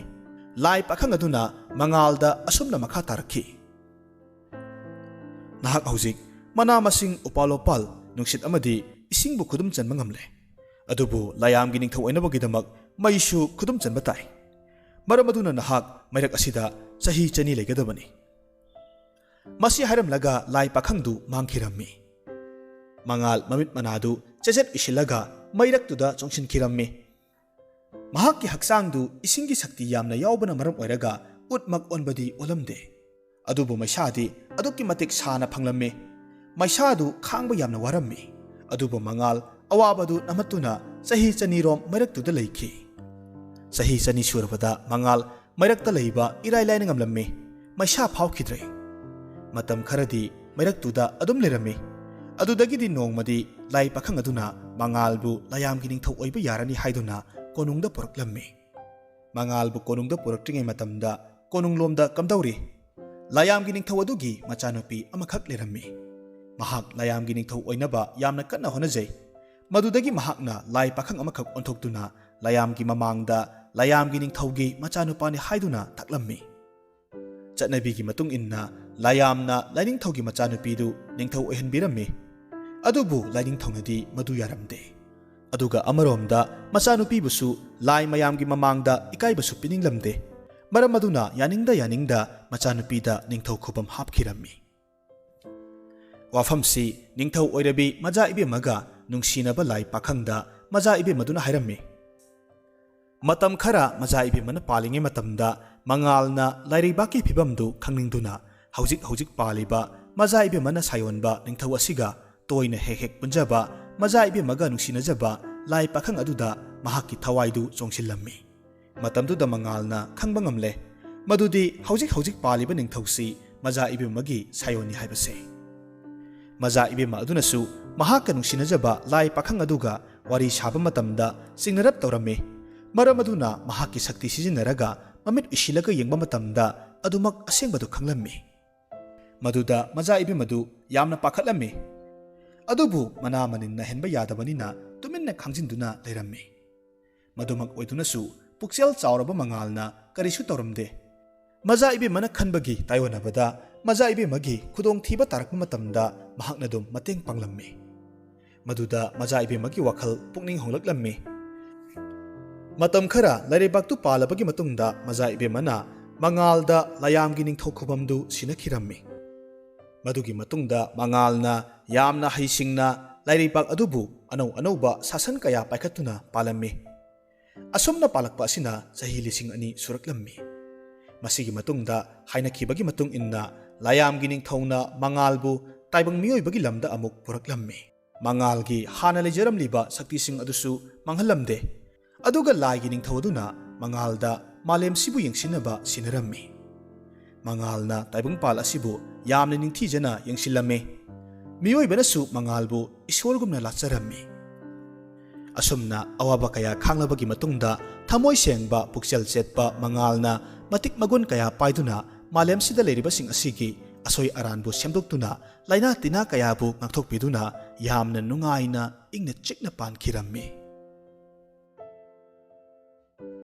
ꯂꯥꯏ ꯄꯥꯈꯪ ꯑꯗꯨꯅ ꯃꯉꯥꯜꯗ ꯑꯁꯨꯝꯅ ꯃꯈꯥ ꯇꯥꯔꯛꯈꯤ: "ꯅꯍꯥꯛ ꯍꯧꯖꯤꯛ ꯃꯅꯥ ꯃꯁꯤꯡ, ꯎꯄꯥꯜ ꯋꯥꯄꯥꯜ, ꯅꯨꯡꯁꯤꯠ ꯑꯃꯗꯤ ꯏꯁꯤꯡꯕꯨ ꯈꯨꯗꯨꯝ ꯆꯟꯕ ꯉꯝꯂꯦ꯫ ꯑꯗꯨꯕꯨ ꯂꯥꯏꯌꯥꯝꯒꯤ ꯅꯤꯡꯊꯧ ꯑꯣꯏꯅꯕꯒꯤꯗꯃꯛ ꯃꯩꯁꯨ ꯈꯨꯗꯨꯝ ꯆꯟꯕ ꯇꯥꯏ꯫ ꯃꯔꯝ ꯑꯗꯨꯅ ꯅꯍꯥꯛ ꯃꯩꯔꯛ ꯑꯁꯤꯗ ꯆꯍꯤ ꯆꯅꯤ ꯂꯩꯒꯗꯕꯅꯤ"꯫ ꯃꯁꯤ ꯍꯥꯏꯔꯝꯂꯒ ꯂꯥꯏ ꯄꯥꯈꯪꯗꯨ ꯃꯥꯡꯈꯤꯔꯝꯃꯤ꯫ ꯃꯉꯥꯜ ꯃꯃꯤꯠ ꯃꯅꯥꯗꯨ ꯆꯦꯖꯦꯠ ꯎꯏꯁꯤꯜꯂꯒ ꯃꯩꯔꯛꯇꯨꯗ ꯆꯣꯡꯁꯤꯟꯈꯤꯔꯝꯃꯤ꯫ ꯃꯍꯥꯛꯀꯤ ꯍꯛꯆꯥꯡꯗꯨ ꯏꯁꯤꯡꯒꯤ ꯁꯛꯇꯤ ꯌꯥꯝꯅ ꯌꯥꯎꯕꯅ ꯃꯔꯝ ꯑꯣꯏꯔꯒ ꯎꯠꯃꯛ ꯑꯣꯟꯕꯗꯤ ꯑꯣꯜꯂꯝꯗꯦ꯫ ꯑꯗꯨꯕꯨ ꯃꯩꯁꯥꯗꯤ ꯑꯗꯨꯛꯀꯤ ꯃꯇꯤꯛ ꯁꯥꯅ ꯐꯪꯂꯝꯃꯤ꯫ ꯃꯩꯁꯥꯗꯨ ꯈꯥꯡꯕ ꯌꯥꯝꯅ ꯋꯥꯔꯝꯃꯤ꯫ ꯑꯗꯨꯕꯨ ꯃꯉꯥꯜ ꯑꯋꯥꯕꯗꯨ ꯅꯝꯍꯠꯇꯨꯅ ꯆꯍꯤ ꯆꯅꯤꯔꯣꯝ ꯃꯩꯔꯛꯇꯨꯗ ꯂꯩꯈꯤ꯫ ꯆꯍꯤ ꯆꯅꯤ ꯁꯨꯔꯕꯗ ꯃꯉꯥꯜ ꯃꯩꯔꯛꯇ ꯂꯩꯕ ꯏꯔꯥꯏ ꯂꯥꯏꯅ ꯉꯝꯂꯝꯃꯤ꯫ ꯃꯩꯁꯥ ꯐꯥꯎꯈꯤꯗ꯭ꯔꯦ꯫ ꯃꯇꯝ ꯈꯔꯗꯤ ꯃꯩꯔꯛꯇꯨꯗ ꯑꯗꯨꯝ ꯂꯩꯔꯝꯃꯤ꯫ ꯑꯗꯨꯗꯒꯤꯗꯤ ꯅꯣꯡꯃꯗꯤ ꯂꯥꯏ ꯄꯥꯈꯪ ꯑꯗꯨꯅ ꯃꯉꯥꯜꯕꯨ ꯂꯥꯏꯌꯥꯝꯒꯤ ꯅꯤꯡꯊꯧ ꯑꯣꯏꯕ ꯌꯥꯔꯅꯤ ꯍꯥꯏꯗꯨꯅ ꯀꯣꯅꯨꯡꯗ ꯄꯨꯔꯛꯂꯝꯃꯤ꯫ ꯃꯉꯥꯜꯕꯨ ꯀꯣꯅꯨꯡꯗ ꯄꯨꯔꯛꯇ꯭ꯔꯤꯉꯩ ꯃꯇꯝꯗ ꯀꯣꯅꯨꯡꯂꯣꯝꯗ ꯀꯝꯗꯧꯔꯤ? ꯂꯥꯏꯌꯥꯝꯒꯤ ꯅꯤꯡꯊꯧ ꯑꯗꯨꯒꯤ ꯃꯆꯥꯅꯨꯄꯤ ꯑꯃꯈꯛ ꯂꯩꯔꯝꯃꯤ꯫ ꯃꯍꯥꯛ ꯂꯥꯏꯌꯥꯝꯒꯤ ꯅꯤꯡꯊꯧ ꯑꯣꯏꯅꯕ ꯌꯥꯝꯅ ꯀꯟꯅ ꯍꯣꯠꯅꯖꯩ꯫ ꯃꯗꯨꯗꯒꯤ ꯃꯍꯥꯛꯅ ꯂꯥꯏ ꯄꯥꯈꯪ ꯑꯃꯈꯛ ꯑꯣꯟꯊꯣꯛꯇꯨꯅ ꯂꯥꯏꯌꯥꯝꯒꯤ ꯃꯃꯥꯡꯗ ꯂꯥꯏꯌꯥꯝꯒꯤ ꯅꯤꯡꯊꯧꯒꯤ ꯃꯆꯥꯅꯨꯄꯥꯅꯤ ꯍꯥꯏꯗꯨꯅ ꯇꯥꯛꯂꯝꯃꯤ꯫ ꯆꯠꯅꯕꯤꯒꯤ ꯃꯇꯨꯡ ꯏꯟꯅ ꯂꯥꯏꯌꯥꯝꯅ ꯂꯥꯏꯅꯤꯡꯊꯧꯒꯤ ꯃꯆꯥꯅꯨꯄꯤꯗꯨ ꯅꯤꯡꯊꯧ ꯑꯣꯏꯍꯟꯕꯤꯔꯝꯃꯤ꯫ ꯑꯗꯨꯕꯨ ꯂꯥꯏꯅꯤꯡꯊꯧꯅꯗꯤ ꯃꯗꯨ ꯌꯥꯔꯝꯗꯦ꯫ ꯑꯗꯨꯒ ꯑꯃꯔꯣꯝꯗ ꯃꯆꯥꯅꯨꯄꯤꯕꯨꯁꯨ ꯂꯥꯏ ꯃꯌꯥꯝꯒꯤ ꯃꯃꯥꯡꯗ ꯏꯀꯥꯏꯕꯁꯨ ꯄꯤꯅꯤꯡꯂꯝꯗꯦ꯫ ꯃꯔꯝ ꯑꯗꯨꯅ ꯌꯥꯅꯤꯡꯗ ꯌꯥꯅꯤꯡꯗ ꯃꯆꯥꯅꯨꯄꯤꯗ ꯅꯤꯡꯊꯧ ꯈꯨꯕꯝ ꯍꯥꯞꯈꯤꯔꯝꯃꯤ꯫ ꯋꯥꯐꯝꯁꯤ ꯅꯤꯡꯊꯧ ꯑꯣꯏꯔꯕꯤ ꯃꯖꯥ ꯏꯕꯦꯝꯃꯒ ꯅꯨꯡꯁꯤꯅꯕ ꯂꯥꯏ ꯄꯥꯈꯪꯗ ꯃꯖꯥ ꯏꯕꯦꯝꯃꯗꯨꯅ ꯍꯥꯏꯔꯝꯃꯤ꯫ ꯃꯇꯝ ꯈꯔ ꯃꯖꯥ ꯏꯕꯦꯝꯃꯅ ꯄꯥꯜꯂꯤꯉꯩ ꯃꯇꯝꯗ ꯃꯉꯥꯜꯅ ꯂꯥꯏꯔꯩꯕꯥꯛꯀꯤ ꯐꯤꯕꯝꯗꯨ ꯈꯪꯅꯤꯡꯗꯨꯅ ꯍꯧꯖꯤꯛ ꯍꯧꯖꯤꯛ ꯄꯥꯜꯂꯤꯕ ꯃꯖꯥ ꯏꯕꯦꯝꯃꯅ ꯁꯥꯌꯣꯟꯕ ꯅꯤꯡꯊꯧ ꯑꯁꯤꯒ ꯇꯣꯏꯅ ꯍꯦꯛ ꯍꯦꯛ ꯄꯨꯟꯖꯕ, ꯃꯖꯥ ꯏꯕꯦꯝꯃꯒ ꯅꯨꯡꯁꯤꯅꯖꯕ ꯂꯥꯏ ꯄꯥꯈꯪ ꯑꯗꯨꯗ ꯃꯍꯥꯛꯀꯤ ꯊꯋꯥꯏꯗꯨ ꯆꯣꯡꯁꯤꯜꯂꯝꯃꯤ꯫ ꯃꯇꯝꯗꯨꯗ ꯃꯉꯥꯜꯅ ꯈꯪꯕ ꯉꯝꯂꯦ ꯃꯗꯨꯗꯤ ꯍꯧꯖꯤꯛ ꯍꯧꯖꯤꯛ ꯄꯥꯜꯂꯤꯕ ꯅꯤꯡꯊꯧꯁꯤ ꯃꯖꯥ ꯏꯕꯦꯝꯃꯒꯤ ꯁꯥꯌꯣꯟꯅꯤ ꯍꯥꯏꯕꯁꯦ꯫ ꯃꯖꯥ ꯏꯕꯦꯝꯃ ꯑꯗꯨꯅꯁꯨ ꯃꯍꯥꯛꯀ ꯅꯨꯡꯁꯤꯅꯖꯕ ꯂꯥꯏ ꯄꯥꯈꯪ ꯑꯗꯨꯒ ꯋꯥꯔꯤ ꯁꯥꯕ ꯃꯇꯝꯗ ꯆꯤꯡꯅꯔꯞ ꯇꯧꯔꯝꯃꯤ꯫ ꯃꯔꯝ ꯑꯗꯨꯅ ꯃꯍꯥꯛꯀꯤ ꯁꯛꯇꯤ ꯁꯤꯖꯤꯟꯅꯔꯒ ꯃꯃꯤꯠ ꯎꯏꯁꯤꯜꯂꯒ ꯌꯦꯡꯕ ꯃꯇꯝꯗ ꯑꯗꯨꯃꯛ ꯑꯁꯦꯡꯕꯗꯨ ꯈꯪꯂꯝꯃꯤ꯫ ꯃꯗꯨꯗ ꯃꯖꯥ ꯏꯕꯦꯝꯃꯗꯨ ꯌꯥꯝꯅ ꯄꯥꯈꯠꯂꯝꯃꯤ꯫ ꯑꯗꯨꯕꯨ ꯃꯅꯥ ꯃꯅꯤꯟ ꯅꯥꯏꯍꯟꯕ ꯌꯥꯗꯕꯅꯤꯅ ꯇꯨꯃꯤꯟꯅ ꯈꯥꯡꯖꯤꯟꯗꯨꯅ ꯂꯩꯔꯝꯃꯤ꯫ ꯃꯗꯨꯃꯛ ꯑꯣꯏꯗꯨꯅꯁꯨ ꯄꯨꯛꯆꯦꯜ ꯆꯥꯎꯔꯕ ꯃꯉꯥꯜꯅ ꯀꯔꯤꯁꯨ ꯇꯧꯔꯝꯗꯦ꯫ ꯃꯖꯥ ꯏꯕꯦꯝꯃꯅ ꯈꯟꯕꯒꯤ ꯇꯥꯏꯑꯣꯟꯅꯕꯗ ꯃꯖꯥ ꯏꯕꯦꯝꯃꯒꯤ ꯈꯨꯗꯣꯡꯊꯤꯕ ꯇꯥꯔꯛꯄ ꯃꯇꯝꯗ ꯃꯍꯥꯛꯅ ꯑꯗꯨꯝ ꯃꯇꯦꯡ ꯄꯥꯡꯂꯝꯃꯤ꯫ ꯃꯗꯨꯗ ꯃꯖꯥ ꯏꯕꯦꯝꯃꯒꯤ ꯋꯥꯈꯜ ꯄꯨꯛꯅꯤꯡ ꯍꯣꯡꯂꯛꯂꯝꯃꯤ꯫ ꯃꯇꯝ ꯈꯔ ꯂꯩꯔꯩꯕꯥꯛꯇꯨ ꯄꯥꯜꯂꯕꯒꯤ ꯃꯇꯨꯡꯗ ꯃꯖꯥ ꯏꯕꯦꯝꯃꯅ ꯃꯉꯥꯜꯗ ꯂꯥꯌꯥꯝꯒꯤ ꯅꯤꯡꯊꯧ ꯈꯨꯕꯝꯗꯨ ꯁꯤꯟꯅꯈꯤꯔꯝꯃꯤ꯫ ꯃꯗꯨꯒꯤ ꯃꯇꯨꯡꯗ ꯃꯉꯥꯜꯅ ꯌꯥꯝꯅ ꯍꯩꯁꯤꯡꯅ ꯂꯩꯔꯩꯕꯥꯛ ꯑꯗꯨꯕꯨ ꯑꯅꯧ ꯑꯅꯧꯕ ꯁꯥꯁꯟ ꯀꯌꯥ ꯄꯥꯏꯈꯠꯇꯨꯅ ꯄꯥꯜꯂꯝꯃꯤ꯫ ꯑꯁꯨꯝꯅ ꯄꯥꯜꯂꯛꯄ ꯑꯁꯤꯅ ꯆꯍꯤ ꯂꯤꯁꯤꯡ ꯑꯅꯤ ꯁꯨꯔꯛꯂꯝꯃꯤ꯫ ꯃꯁꯤꯒꯤ ꯃꯇꯨꯡꯗ ꯍꯥꯏꯅꯈꯤꯕꯒꯤ ꯃꯇꯨꯡ ꯏꯟꯅ ꯂꯥꯌꯥꯝꯒꯤ ꯅꯤꯡꯊꯧꯅ ꯃꯉꯥꯜꯕꯨ ꯇꯥꯏꯕꯪ ꯃꯤꯑꯣꯏꯕꯒꯤ ꯂꯝꯗ ꯑꯃꯨꯛ ꯄꯨꯔꯛꯂꯝꯃꯤ꯫ ꯃꯉꯥꯜꯒꯤ ꯍꯥꯟꯅ ꯂꯩꯖꯔꯝꯂꯤꯕ ꯁꯛꯇꯤꯁꯤꯡ ꯑꯗꯨꯁꯨ ꯃꯥꯡꯍꯜꯂꯝꯗꯦ꯫ ꯑꯗꯨꯒ ꯂꯥꯏꯒꯤ ꯅꯤꯡꯊꯧ ꯑꯗꯨꯅ ꯃꯉꯥꯜꯗ ꯃꯥꯂꯦꯝꯁꯤꯕꯨ ꯌꯦꯡꯁꯤꯟꯅꯕ ꯁꯤꯟꯅꯔꯝꯃꯤ꯫ ꯃꯉꯥꯜꯅ ꯇꯥꯏꯕꯪꯄꯥꯜ ꯑꯁꯤꯕꯨ ꯌꯥꯝꯅ ꯅꯤꯡꯊꯤꯖꯅ ꯌꯦꯡꯁꯤꯜꯂꯝꯃꯤ꯫ ꯃꯤꯑꯣꯏꯕꯅꯁꯨ ꯃꯉꯥꯜꯕꯨ ꯏꯁꯣꯔꯒꯨꯝꯅ ꯂꯥꯠꯆꯔꯝꯃꯤ꯫ ꯑꯁꯨꯝꯅ ꯑꯋꯥꯕ ꯀꯌꯥ ꯈꯥꯡꯂꯕꯒꯤ ꯃꯇꯨꯡꯗ ꯊꯃꯣꯏ ꯁꯦꯡꯕ ꯄꯨꯛꯆꯦꯜ ꯆꯦꯠꯄ ꯃꯉꯥꯜꯅ ꯃꯇꯤꯛ ꯃꯒꯨꯟ ꯀꯌꯥ ꯄꯥꯏꯗꯨꯅ ꯃꯥꯂꯦꯝꯁꯤꯗ ꯂꯩꯔꯤꯕꯁꯤꯡ ꯑꯁꯤꯒꯤ ꯑꯁꯣꯏ ꯑꯔꯥꯟꯕꯨ ꯁꯦꯝꯗꯣꯛꯇꯨꯅ ꯂꯥꯏꯅꯥ ꯇꯤꯟꯅꯥ ꯀꯌꯥꯕꯨ ꯉꯥꯛꯊꯣꯛꯄꯤꯗꯨꯅ ꯌꯥꯝꯅ ꯅꯨꯡꯉꯥꯏꯅ ꯏꯪꯅ ꯆꯤꯛꯅ ꯄꯥꯟꯈꯤꯔꯝꯃꯤ꯫